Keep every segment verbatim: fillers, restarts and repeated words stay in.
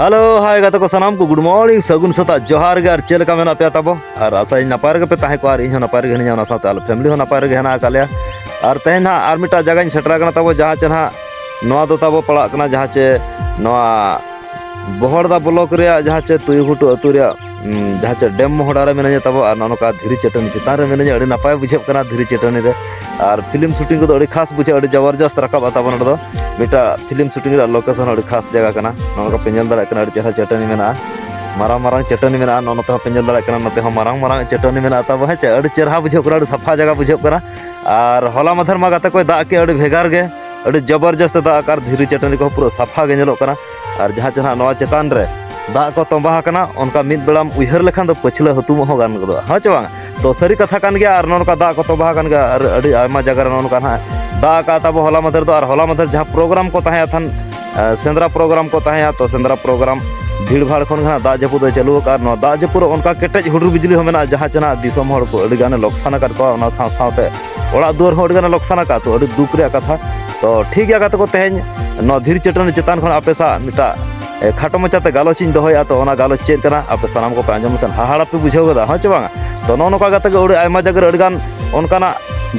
Hello, ᱦᱟᱭ ᱜᱟᱛᱮ ᱠᱚ ᱥᱟᱱᱟᱢ ᱠᱚ, ᱜᱩᱰ ᱢᱚᱨᱱᱤᱝ, ᱥᱟᱹᱜᱩᱱ ᱥᱮᱛᱟᱜ, ᱡᱚᱦᱟᱨ ᱜᱮ᱾ ᱟᱨ ᱪᱮᱫ ᱞᱮᱠᱟ ᱢᱮᱱᱟᱜ ᱯᱮᱭᱟ ᱛᱟᱵᱚ? ᱟᱨ ᱟᱥᱟᱭᱟᱹᱧ ᱱᱟᱯᱟᱭ ᱨᱮᱜᱮ ᱯᱮ ᱛᱟᱦᱮᱸ ᱠᱚᱜᱼᱟ, ᱟᱨ ᱤᱧ ᱦᱚᱸ ᱱᱟᱯᱟᱭ ᱨᱮᱜᱮ ᱦᱤᱱᱟᱹᱧᱟ, ᱚᱱᱟ ᱥᱟᱶᱛᱮ ᱟᱞᱮ ᱯᱷᱮᱢᱤᱞᱤ ᱦᱚᱸ ᱱᱟᱯᱟᱭ ᱨᱮᱜᱮ ᱦᱮᱱᱟᱜ ᱟᱠᱟᱫ ᱞᱮᱭᱟ᱾ ᱟᱨ ᱛᱮᱦᱮᱧ ᱱᱟᱦᱟᱜ ᱟᱨ ᱢᱤᱫᱴᱟᱝ ᱡᱟᱭᱜᱟᱧ ᱥᱮᱴᱮᱨ ᱟᱠᱟᱱᱟ ᱛᱟᱵᱚ, ᱡᱟᱦᱟᱸ ᱪᱮ ᱱᱟᱦᱟᱜ ᱱᱚᱣᱟ ᱫᱚ ᱛᱟᱵᱚ ᱯᱟᱲᱟᱜ ᱠᱟᱱᱟ, ᱡᱟᱦᱟᱸ ᱪᱮ ᱱᱚᱣᱟ ᱵᱚᱦᱚᱲᱫᱟ ᱵᱞᱚᱠ ᱨᱮᱭᱟᱜ ᱡᱟᱦᱟᱸ ᱪᱮ ᱛᱩᱭᱩ ᱜᱷᱩᱴᱩ ᱟᱹᱛᱩ ᱨᱮᱭᱟᱜ, ᱩᱸ, ᱡᱟᱦᱟᱸ ᱪᱮ ᱰᱮᱢ ᱢᱚᱦᱚᱰᱟ ᱨᱮ ᱢᱤᱱᱟᱹᱧᱟ ᱛᱟᱵᱚ᱾ ᱟᱨ ᱱᱚᱜᱼᱚ ᱱᱚᱝᱠᱟ ᱫᱷᱤᱨᱤ ᱪᱟᱹᱴᱟᱹᱱᱤ ᱪᱮᱛᱟᱱ ᱨᱮ ᱢᱤᱱᱟᱹᱧᱟ, ᱟᱹᱰᱤ ᱱᱟᱯᱟᱭ ᱵᱩᱡᱷᱟᱹᱜ ᱠᱟᱱᱟ ᱫᱷᱤᱨᱤ ᱪᱟᱹᱴᱟᱹᱱᱤ ᱨᱮ᱾ ᱟᱨ ᱯᱷᱤᱞᱢ ᱥᱩᱴᱤᱝ ᱠᱚᱫᱚ ᱟᱹᱰᱤ ᱠᱷᱟᱥ ᱵᱩᱡᱷᱟᱹᱜᱼᱟ, ᱟᱹᱰᱤ ᱡᱚᱵᱚᱨᱡᱚᱥᱛ ᱨᱟᱠᱟᱵᱼᱟ ᱛᱟᱵᱚ ᱱᱚᱰᱮ ᱫᱚ᱾ ᱢᱤᱫᱴᱟᱝ ᱯᱷᱤᱞᱢ ᱥᱩᱴᱤᱝ ᱨᱮᱭᱟᱜ ᱞᱳᱠᱮᱥᱚᱱ ᱟᱹᱰᱤ ᱠᱷᱟᱥ ᱡᱟᱭᱜᱟ ᱠᱟᱱᱟ᱾ ᱱᱚᱜᱼᱚ ᱱᱚᱝᱠᱟ ᱯᱮ ᱧᱮᱞ ᱫᱟᱲᱮᱭᱟᱜ ᱠᱟᱱᱟ, ᱟᱹᱰᱤ ᱪᱮᱦᱨᱟ ᱪᱟᱹᱴᱟᱹᱱᱤ ᱢᱮᱱᱟᱜᱼᱟ, ᱢᱟᱨᱟᱝ ᱢᱟᱨᱟᱝ ᱪᱟᱹᱴᱟᱹᱱᱤ ᱢᱮᱱᱟᱜᱼᱟ᱾ ᱱᱚᱜᱼᱚ ᱱᱚᱛᱮ ᱦᱚᱸ ᱯᱮ ᱧᱮᱞ ᱫᱟᱲᱮᱭᱟᱜ ᱠᱟᱱᱟ, ᱱᱚᱛᱮ ᱦᱚᱸ ᱢᱟᱨᱟᱝ ᱢᱟᱨᱟᱝ ᱪᱟᱹᱴᱟᱹᱱᱤ ᱢᱮᱱᱟᱜᱼᱟ ᱛᱟᱵᱚ, ᱦᱮᱸ ᱪᱮ? ᱟᱹᱰᱤ ᱪᱮᱦᱨᱟ ᱵᱩᱡᱷᱟᱹᱜ ᱠᱟᱱᱟ, ᱟᱹᱰᱤ ᱥᱟᱯᱷᱟ ᱡᱟᱭᱜᱟ ᱵᱩᱡᱷᱟᱹᱜ ᱠᱟᱱᱟ᱾ ᱟᱨ ᱦᱚᱞᱟ ᱢᱟᱫᱷᱮᱨ ᱢᱟ ᱜᱟᱛᱮ ᱠᱚᱭ ᱫᱟᱜ ᱠᱮᱫ, ᱟᱹᱰᱤ ᱵᱷᱮᱜᱟᱨ ᱜᱮ, ᱟᱹᱰᱤ ᱡᱚᱵᱚᱨᱡᱚᱥᱛ ᱮ ᱫᱟᱜ ᱟᱠᱟᱫ, ᱟᱨ ᱫᱷᱤᱨᱤ ᱪᱟᱹᱴᱟᱹᱱᱤ ᱠᱚᱦᱚᱸ ᱯᱩᱨᱟᱹ ᱥᱟᱯᱷᱟ ᱜᱮ ᱧᱮᱞᱚᱜ ᱠᱟᱱᱟ᱾ ᱟᱨ ᱡᱟᱦᱟᱸ ᱪᱮ ᱱᱟᱦᱟᱜ ᱱᱚᱣᱟ ᱪᱮᱛᱟᱱ ᱨᱮ ᱫᱟᱜ ᱠᱚ ᱛᱚᱸᱵᱟ ᱟᱠᱟᱱᱟ, ᱚᱱᱠᱟ ᱢᱤᱫ ᱵᱮᱲᱟᱢ ᱩᱭᱦᱟᱹᱨ ᱞᱮᱠᱷᱟᱱ ᱫᱚ ᱯᱟᱹᱪᱷᱞᱟᱹ ᱦᱩᱛᱩᱢᱚᱜ ᱦᱚᱸ ᱜᱟᱱ ᱜᱚᱫᱚᱜᱼᱟ, ᱦᱮᱸ ᱪᱮ ᱵᱟᱝ? ᱛᱚ ᱥᱟᱹᱨᱤ ᱠᱟᱛᱷᱟ ᱠᱟᱱ ᱜᱮᱭᱟ, ᱟᱨ ᱱᱚᱜᱼᱚ ᱱᱚᱝᱠᱟ ᱫᱟᱜ ᱠᱚ ᱛᱚᱸᱵᱟ ᱟᱠᱟᱱ ᱜᱮᱭᱟ, ᱟᱨ ᱟᱹᱰᱤ ᱟᱭᱢᱟ ᱡᱟᱭᱜᱟ ᱨᱮ ᱱᱚᱜᱼᱚ ᱱᱚᱝᱠᱟ ᱱᱟᱦᱟᱜ ᱫᱟᱜ ᱟᱠᱟᱫ ᱛᱟᱵᱚ ᱦᱚᱞᱟ ᱢᱟᱫᱷᱮᱨ ᱫᱚ᱾ ᱟᱨ ᱦᱚᱞᱟ ᱢᱟᱫᱷᱮᱨ ᱡᱟᱦᱟᱸ ᱯᱨᱳᱜᱨᱟᱢ ᱠᱚ ᱛᱟᱦᱮᱸ ᱠᱟᱱ, ᱮ, ᱥᱮᱸᱫᱽᱨᱟ ᱯᱨᱳᱜᱨᱟᱢ ᱠᱚ ᱛᱟᱦᱮᱸᱭᱟ, ᱛᱚ ᱥᱮᱸᱫᱽᱨᱟ ᱯᱨᱳᱜᱨᱟᱢ ᱵᱷᱤᱲ ᱵᱷᱟᱲ ᱠᱷᱚᱱ ᱜᱮ ᱱᱟᱦᱟᱜ ᱫᱟᱜ ᱡᱟᱹᱯᱩᱫ ᱮ ᱪᱟᱹᱞᱩ ᱟᱠᱟᱫᱼᱟ᱾ ᱟᱨ ᱱᱚᱣᱟ ᱫᱟᱜ ᱡᱟᱹᱯᱩᱫ ᱨᱮ ᱚᱱᱠᱟ ᱠᱮᱴᱮᱡ ᱦᱩᱰᱩᱨ ᱵᱤᱡᱽᱞᱤ ᱦᱚᱸ ᱢᱮᱱᱟᱜᱼᱟ, ᱡᱟᱦᱟᱸ ᱪᱮ ᱱᱟᱦᱟᱜ ᱫᱤᱥᱚᱢ ᱦᱚᱲ ᱠᱚ ᱟᱹᱰᱤ ᱜᱟᱱᱮ ᱞᱚᱠᱥᱟᱱ ᱟᱠᱟᱫ ᱠᱚᱣᱟ, ᱚᱱᱟ ᱥᱟᱶ ᱥᱟᱶᱛᱮ ᱚᱲᱟᱜ ᱫᱩᱣᱟᱹᱨ ᱦᱚᱸ ᱟᱹᱰᱤ ᱜᱟᱱᱮ ᱞᱚᱠᱥᱟᱱ ᱟᱠᱟᱫᱼᱟ᱾ ᱛᱚ ᱟᱹᱰᱤ ᱫᱩᱠ ᱨᱮᱭᱟᱜ ᱠᱟᱛᱷᱟ᱾ ᱛᱚ ᱴᱷᱤᱠ ᱜᱮᱭᱟ ᱜᱟᱛᱮ ᱠᱚ, ᱛᱮᱦᱮᱧ ᱱᱚᱣᱟ ᱫᱷᱤᱨᱤ ᱪᱟᱹᱴᱟᱹᱱᱤ ᱪᱮᱛᱟᱱ ᱠᱷᱚᱱ ᱟᱯᱮ ᱥᱟᱶ ᱢᱤᱫᱴᱟᱜ, ᱮ, ᱠᱷᱟᱴᱚ ᱢᱟᱪᱷᱟᱛᱮ ᱜᱟᱞᱚᱪ ᱤᱧ ᱫᱚᱦᱚᱭᱟ᱾ ᱛᱚ ᱚᱱᱟ ᱜᱟᱞᱚᱪ ᱪᱮᱫ ᱠᱟᱱᱟ, ᱟᱯᱮ ᱥᱟᱱᱟᱢ ᱠᱚᱯᱮ ᱟᱸᱡᱚᱢ ᱞᱮᱠᱷᱟᱱ ᱦᱟᱦᱟᱲᱟ ᱯᱮ ᱵᱩᱡᱷᱟᱹᱣ ᱜᱚᱫᱟ, ᱦᱮᱸ ᱪᱮ ᱵᱟᱝᱟ? ᱛᱚ ᱱᱚᱜᱼᱚ ᱱᱚᱝᱠᱟ ᱠᱟᱛᱮ ᱜᱮ ᱟᱹᱰᱤ ᱟᱭᱢᱟ ᱡᱟᱭᱜᱟ ᱨᱮ ᱟᱹᱰᱤ ᱜᱟᱱ ᱚᱱᱠᱟᱱᱟᱜ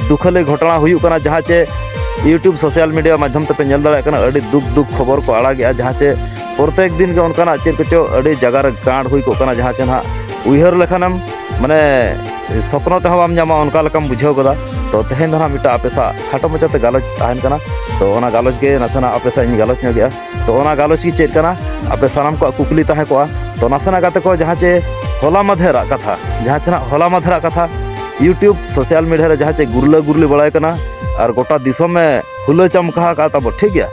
ᱫᱩᱠᱷᱟᱹᱞᱤ ᱜᱷᱚᱴᱚᱱᱟ ᱦᱩᱭᱩᱜ ᱠᱟᱱᱟ, ᱡᱟᱦᱟᱸ ᱪᱮ YouTube, social media ᱢᱟᱫᱽᱫᱷᱚᱢ ᱛᱮᱯᱮ ᱧᱮᱞ ᱫᱟᱲᱮᱭᱟᱜ ᱠᱟᱱᱟ, ᱟᱹᱰᱤ ᱫᱩᱠ ᱫᱩᱠ ᱠᱷᱚᱵᱚᱨ ᱠᱚ ᱟᱲᱟᱜᱮᱜᱼᱟ, ᱡᱟᱦᱟᱸ ᱪᱮ ᱯᱨᱚᱛᱮᱠ ᱫᱤᱱ ᱜᱮ ᱚᱱᱠᱟᱱᱟᱜ ᱪᱮᱫ ᱠᱚᱪᱚ ᱟᱹᱰᱤ ᱡᱟᱭᱜᱟ ᱨᱮ ᱠᱟᱸᱰ ᱦᱩᱭ ᱠᱚᱜ ᱠᱟᱱᱟ, ᱡᱟᱦᱟᱸ ᱪᱮ ᱱᱟᱦᱟᱜ ᱩᱭᱦᱟᱹᱨ ᱞᱮᱠᱷᱟᱱᱮᱢ, ᱢᱟᱱᱮ, ᱥᱚᱯᱱᱚ ᱛᱮᱦᱚᱸ ᱵᱟᱢ ᱧᱟᱢᱟ, ᱚᱱᱠᱟ ᱞᱮᱠᱟᱢ ᱵᱩᱡᱷᱟᱹᱣ ᱜᱚᱫᱟ᱾ ᱛᱚ ᱛᱮᱦᱮᱧ ᱫᱚ ᱱᱟᱦᱟᱜ ᱢᱤᱫᱴᱟᱝ ᱟᱯᱮ ᱥᱟᱶ ᱠᱷᱟᱴᱚ ᱢᱟᱪᱷᱟᱛᱮ ᱜᱟᱞᱚᱪ ᱛᱟᱦᱮᱱ ᱠᱟᱱᱟ᱾ ᱛᱚ ᱚᱱᱟ ᱜᱟᱞᱚᱪ ᱜᱮ ᱱᱟᱥᱮᱱᱟᱜ ᱟᱯᱮ ᱥᱟᱶ ᱤᱧ ᱜᱟᱞᱚᱪ ᱧᱚᱜᱮᱜᱼᱟ᱾ ᱛᱚ ᱚᱱᱟ ᱜᱟᱞᱚᱪ ᱜᱮ ᱪᱮᱫ ᱠᱟᱱᱟ, ᱟᱯᱮ ᱥᱟᱱᱟᱢ ᱠᱚᱣᱟᱜ ᱠᱩᱠᱞᱤ ᱛᱟᱦᱮᱸ ᱠᱚᱜᱼᱟ᱾ ᱛᱚ ᱱᱟᱥᱮᱱᱟᱜ ᱜᱟᱛᱮ ᱠᱚ, ᱡᱟᱦᱟᱸ ᱪᱮ ᱦᱚᱞᱟ ᱢᱟᱫᱷᱮᱨᱟᱜ ᱠᱟᱛᱷᱟ, ᱡᱟᱦᱟᱸ ᱪᱮ ᱱᱟᱦᱟᱜ ᱦᱚᱞᱟ ᱢᱟᱫᱷᱮᱨᱟᱜ ᱠᱟᱛᱷᱟ, YouTube, social media ᱨᱮ ᱡᱟᱦᱟᱸ ᱪᱮ ᱜᱩᱨᱞᱟᱹ ᱜᱩᱨᱞᱤ ᱵᱟᱲᱟᱭ ᱠᱟᱱᱟ ᱟᱨ ᱜᱚᱴᱟ ᱫᱤᱥᱚᱢᱮ ᱦᱩᱞᱟᱹ ᱪᱟᱢᱠᱟ ᱟᱠᱟᱫ ᱛᱟᱵᱚ, ᱴᱷᱤᱠ ᱜᱮᱭᱟ?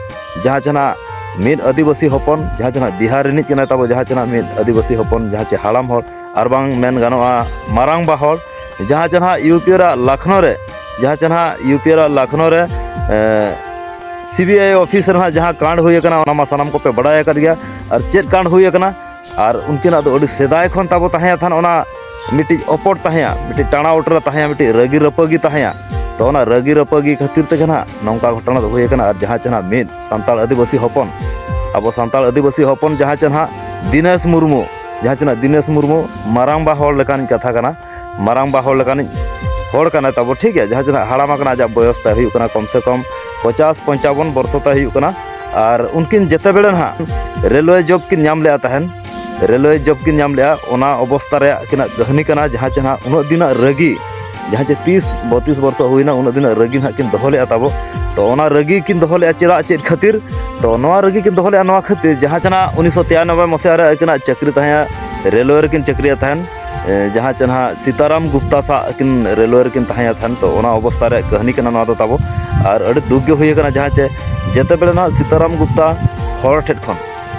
ᱡᱟᱦᱟᱸ ᱪᱮ ᱱᱟᱦᱟᱜ ᱢᱤᱫ ᱟᱹᱫᱤᱵᱟᱹᱥᱤ ᱦᱚᱯᱚᱱ, ᱡᱟᱦᱟᱸ ᱪᱮ ᱱᱟᱦᱟᱜ ᱵᱤᱦᱟᱨ ᱨᱤᱱᱤᱡ ᱠᱟᱱᱟᱭ ᱛᱟᱵᱚ, ᱡᱟᱦᱟᱸ ᱪᱮ ᱱᱟᱦᱟᱜ ᱢᱤᱫ ᱟᱹᱫᱤᱵᱟᱹᱥᱤ ᱦᱚᱯᱚᱱ, ᱡᱟᱦᱟᱸ ᱪᱮ ᱦᱟᱲᱟᱢ ᱦᱚᱲ, ᱟᱨ ᱵᱟᱝ ᱢᱮᱱ ᱜᱟᱱᱚᱜᱼᱟ ᱢᱟᱨᱟᱝᱵᱟ ᱦᱚᱲ, ᱡᱟᱦᱟᱸ ᱪᱮ ᱱᱟᱦᱟᱜ UP ᱨᱮᱭᱟᱜ ᱞᱟᱠᱷᱱᱚ ᱨᱮ, ᱡᱟᱦᱟᱸ ᱪᱮ ᱱᱟᱦᱟᱜ UP ᱨᱮᱭᱟᱜ ᱞᱟᱠᱷᱱᱚ ᱨᱮ, ᱮ, CBI ᱚᱯᱷᱤᱥ ᱨᱮ ᱱᱟᱦᱟᱜ ᱡᱟᱦᱟᱸ ᱠᱟᱸᱰ ᱦᱩᱭ ᱟᱠᱟᱱᱟ, ᱚᱱᱟ ᱢᱟ ᱥᱟᱱᱟᱢ ᱠᱚᱯᱮ ᱵᱟᱰᱟᱭ ᱟᱠᱟᱫ ᱜᱮᱭᱟ᱾ ᱟᱨ ᱪᱮᱫ ᱠᱟᱸᱰ ᱦᱩᱭ ᱟᱠᱟᱱᱟ? ᱟᱨ ᱩᱱᱠᱤᱱᱟᱜ ᱫᱚ ᱟᱹᱰᱤ ᱥᱮᱫᱟᱭ ᱠᱷᱚᱱ ᱛᱟᱵᱚ ᱛᱟᱦᱮᱸ ᱛᱟᱦᱮᱱ ᱚᱱᱟ ᱢᱤᱫᱴᱤᱡ ᱚᱯᱚᱴ ᱛᱟᱦᱮᱸᱭᱟ, ᱢᱤᱫᱴᱤᱡ ᱴᱟᱬᱟ ᱚᱴᱨᱟ ᱛᱟᱦᱮᱸᱭᱟ, ᱢᱤᱫᱴᱤᱡ ᱨᱟᱹᱜᱤ ᱨᱟᱹᱯᱟᱹᱜᱤ ᱛᱟᱦᱮᱸᱭᱟ᱾ ᱛᱚ ᱚᱱᱟ ᱨᱟᱹᱜᱤ ᱨᱟᱹᱯᱟᱹᱜᱤ ᱠᱷᱟᱹᱛᱤᱨ ᱛᱮᱜᱮ ᱱᱟᱦᱟᱜ ᱱᱚᱝᱠᱟ ᱜᱷᱚᱴᱚᱱᱟ ᱫᱚ ᱦᱩᱭ ᱟᱠᱟᱱᱟ᱾ ᱟᱨ ᱡᱟᱦᱟᱸ ᱪᱮ ᱱᱟᱦᱟᱜ ᱢᱤᱫ ᱥᱟᱱᱛᱟᱲ ᱟᱹᱫᱤᱵᱟᱹᱥᱤ ᱦᱚᱯᱚᱱ ᱟᱵᱚ ᱥᱟᱱᱛᱟᱲ ᱟᱹᱫᱤᱵᱟᱹᱥᱤ ᱦᱚᱯᱚᱱ ᱡᱟᱦᱟᱸ ᱪᱮ ᱱᱟᱦᱟᱜ ᱫᱤᱱᱮᱥ ᱢᱩᱨᱢᱩ, ᱡᱟᱦᱟᱸ ᱪᱮ ᱱᱟᱦᱟᱜ ᱫᱤᱱᱮᱥ ᱢᱩᱨᱢᱩ ᱢᱟᱨᱟᱝᱵᱟ ᱦᱚᱲ ᱞᱮᱠᱟᱱᱤᱡ ᱠᱟᱛᱷᱟ ᱠᱟᱱᱟ, ᱢᱟᱨᱟᱝᱵᱟ ᱦᱚᱲ ᱞᱮᱠᱟᱱᱤᱡ ᱦᱚᱲ ᱠᱟᱱᱟᱭ ᱛᱟᱵᱚ, ᱴᱷᱤᱠ ᱜᱮᱭᱟ, ᱡᱟᱦᱟᱸ ᱪᱮ ᱱᱟᱦᱟᱜ ᱦᱟᱲᱟᱢ ᱟᱠᱟᱱᱟ, ᱟᱡᱟᱜ ᱵᱚᱭᱚᱥ ᱛᱟᱭ ᱦᱩᱭᱩᱜ ᱠᱟᱱᱟ ᱠᱚᱢ ᱥᱮ ᱠᱚᱢ ᱯᱚᱪᱟᱥ ᱯᱚᱧᱪᱟᱵᱚᱱ ᱵᱚᱨᱥᱚ ᱛᱟᱭ ᱦᱩᱭᱩᱜ ᱠᱟᱱᱟ᱾ ᱟᱨ ᱩᱱᱠᱤᱱ ᱡᱮᱛᱮ ᱵᱮᱲᱮ ᱱᱟᱦᱟᱜ ᱨᱮᱞᱣᱮ ᱡᱚᱵ ᱠᱤᱱ ᱧᱟᱢ ᱞᱮᱜᱼᱟ ᱛᱟᱦᱮᱱ, ᱨᱮᱞᱣᱮ ᱡᱚᱵ ᱠᱤᱱ ᱧᱟᱢ ᱞᱮᱜᱼᱟ, ᱚᱱᱟ ᱚᱵᱚᱥᱛᱟ ᱨᱮᱭᱟᱜ ᱟᱹᱠᱤᱱᱟᱜ ᱠᱟᱹᱦᱱᱤ ᱠᱟᱱᱟ, ᱡᱟᱦᱟᱸ ᱪᱮ ᱱᱟᱦᱟᱜ ᱩᱱᱟᱹᱜ ᱫᱤᱱᱟᱜ ᱨᱟᱹᱜᱤ, ᱡᱟᱦᱟᱸ ᱪᱮ ᱛᱤᱥ ᱵᱚᱛᱤᱥ ᱵᱚᱨᱥᱚ ᱦᱩᱭᱱᱟ, ᱩᱱᱟᱹᱜ ᱫᱤᱱᱟᱜ ᱨᱟᱹᱜᱤ ᱱᱟᱦᱟᱜ ᱠᱤᱱ ᱫᱚᱦᱚ ᱞᱮᱜᱼᱟ ᱛᱟᱵᱚ᱾ ᱛᱚ ᱚᱱᱟ ᱨᱟᱹᱜᱤ ᱠᱤᱱ ᱫᱚᱦᱚ ᱞᱮᱜᱼᱟ ᱪᱮᱫᱟᱜ, ᱪᱮᱫ ᱠᱷᱟᱹᱛᱤᱨ? ᱛᱚ ᱱᱚᱣᱟ ᱨᱟᱹᱜᱤ ᱠᱤᱱ ᱫᱚᱦᱚ ᱞᱮᱜᱼᱟ ᱱᱚᱣᱟ ᱠᱷᱟᱹᱛᱤᱨ, ᱡᱟᱦᱟᱸ ᱪᱮ ᱱᱟᱦᱟᱜ ᱩᱱᱤᱥᱥᱚ ᱛᱤᱨᱟᱱᱚᱵᱵᱳᱭ ᱢᱚᱥᱤᱦᱟ ᱨᱮ ᱟᱹᱠᱤᱱᱟᱜ ᱪᱟᱹᱠᱨᱤ ᱛᱟᱦᱮᱸ, ᱨᱮᱞᱣᱮ ᱨᱮᱠᱤᱱ ᱪᱟᱹᱠᱨᱤᱭᱟ ᱛᱟᱦᱮᱱ, ᱮ, ᱡᱟᱦᱟᱸ ᱪᱮ ᱱᱟᱦᱟᱜ ᱥᱤᱛᱟᱨᱟᱢ ᱜᱩᱯᱛᱟ ᱥᱟᱶ ᱟᱹᱠᱤᱱ ᱨᱮᱞᱣᱮ ᱨᱮᱠᱤᱱ ᱛᱟᱦᱮᱸᱭᱟ ᱛᱟᱦᱮᱱ᱾ ᱛᱚ ᱚᱱᱟ ᱚᱵᱚᱥᱛᱟ ᱨᱮᱭᱟᱜ ᱠᱟᱹᱦᱱᱤ ᱠᱟᱱᱟ ᱱᱚᱣᱟ ᱫᱚ ᱛᱟᱵᱚ᱾ ᱟᱨ ᱟᱹᱰᱤ ᱫᱩᱠ ᱜᱮ ᱦᱩᱭ ᱟᱠᱟᱱᱟ, ᱡᱟᱦᱟᱸ ᱪᱮ ᱡᱮᱛᱮ ᱵᱮᱲᱮ ᱱᱟᱦᱟᱜ ᱥᱤᱛᱟᱨᱟᱢ ᱜᱩᱯᱛᱟ ᱦᱚᱲ ᱴᱷᱮᱱ ᱠᱷᱚᱱ,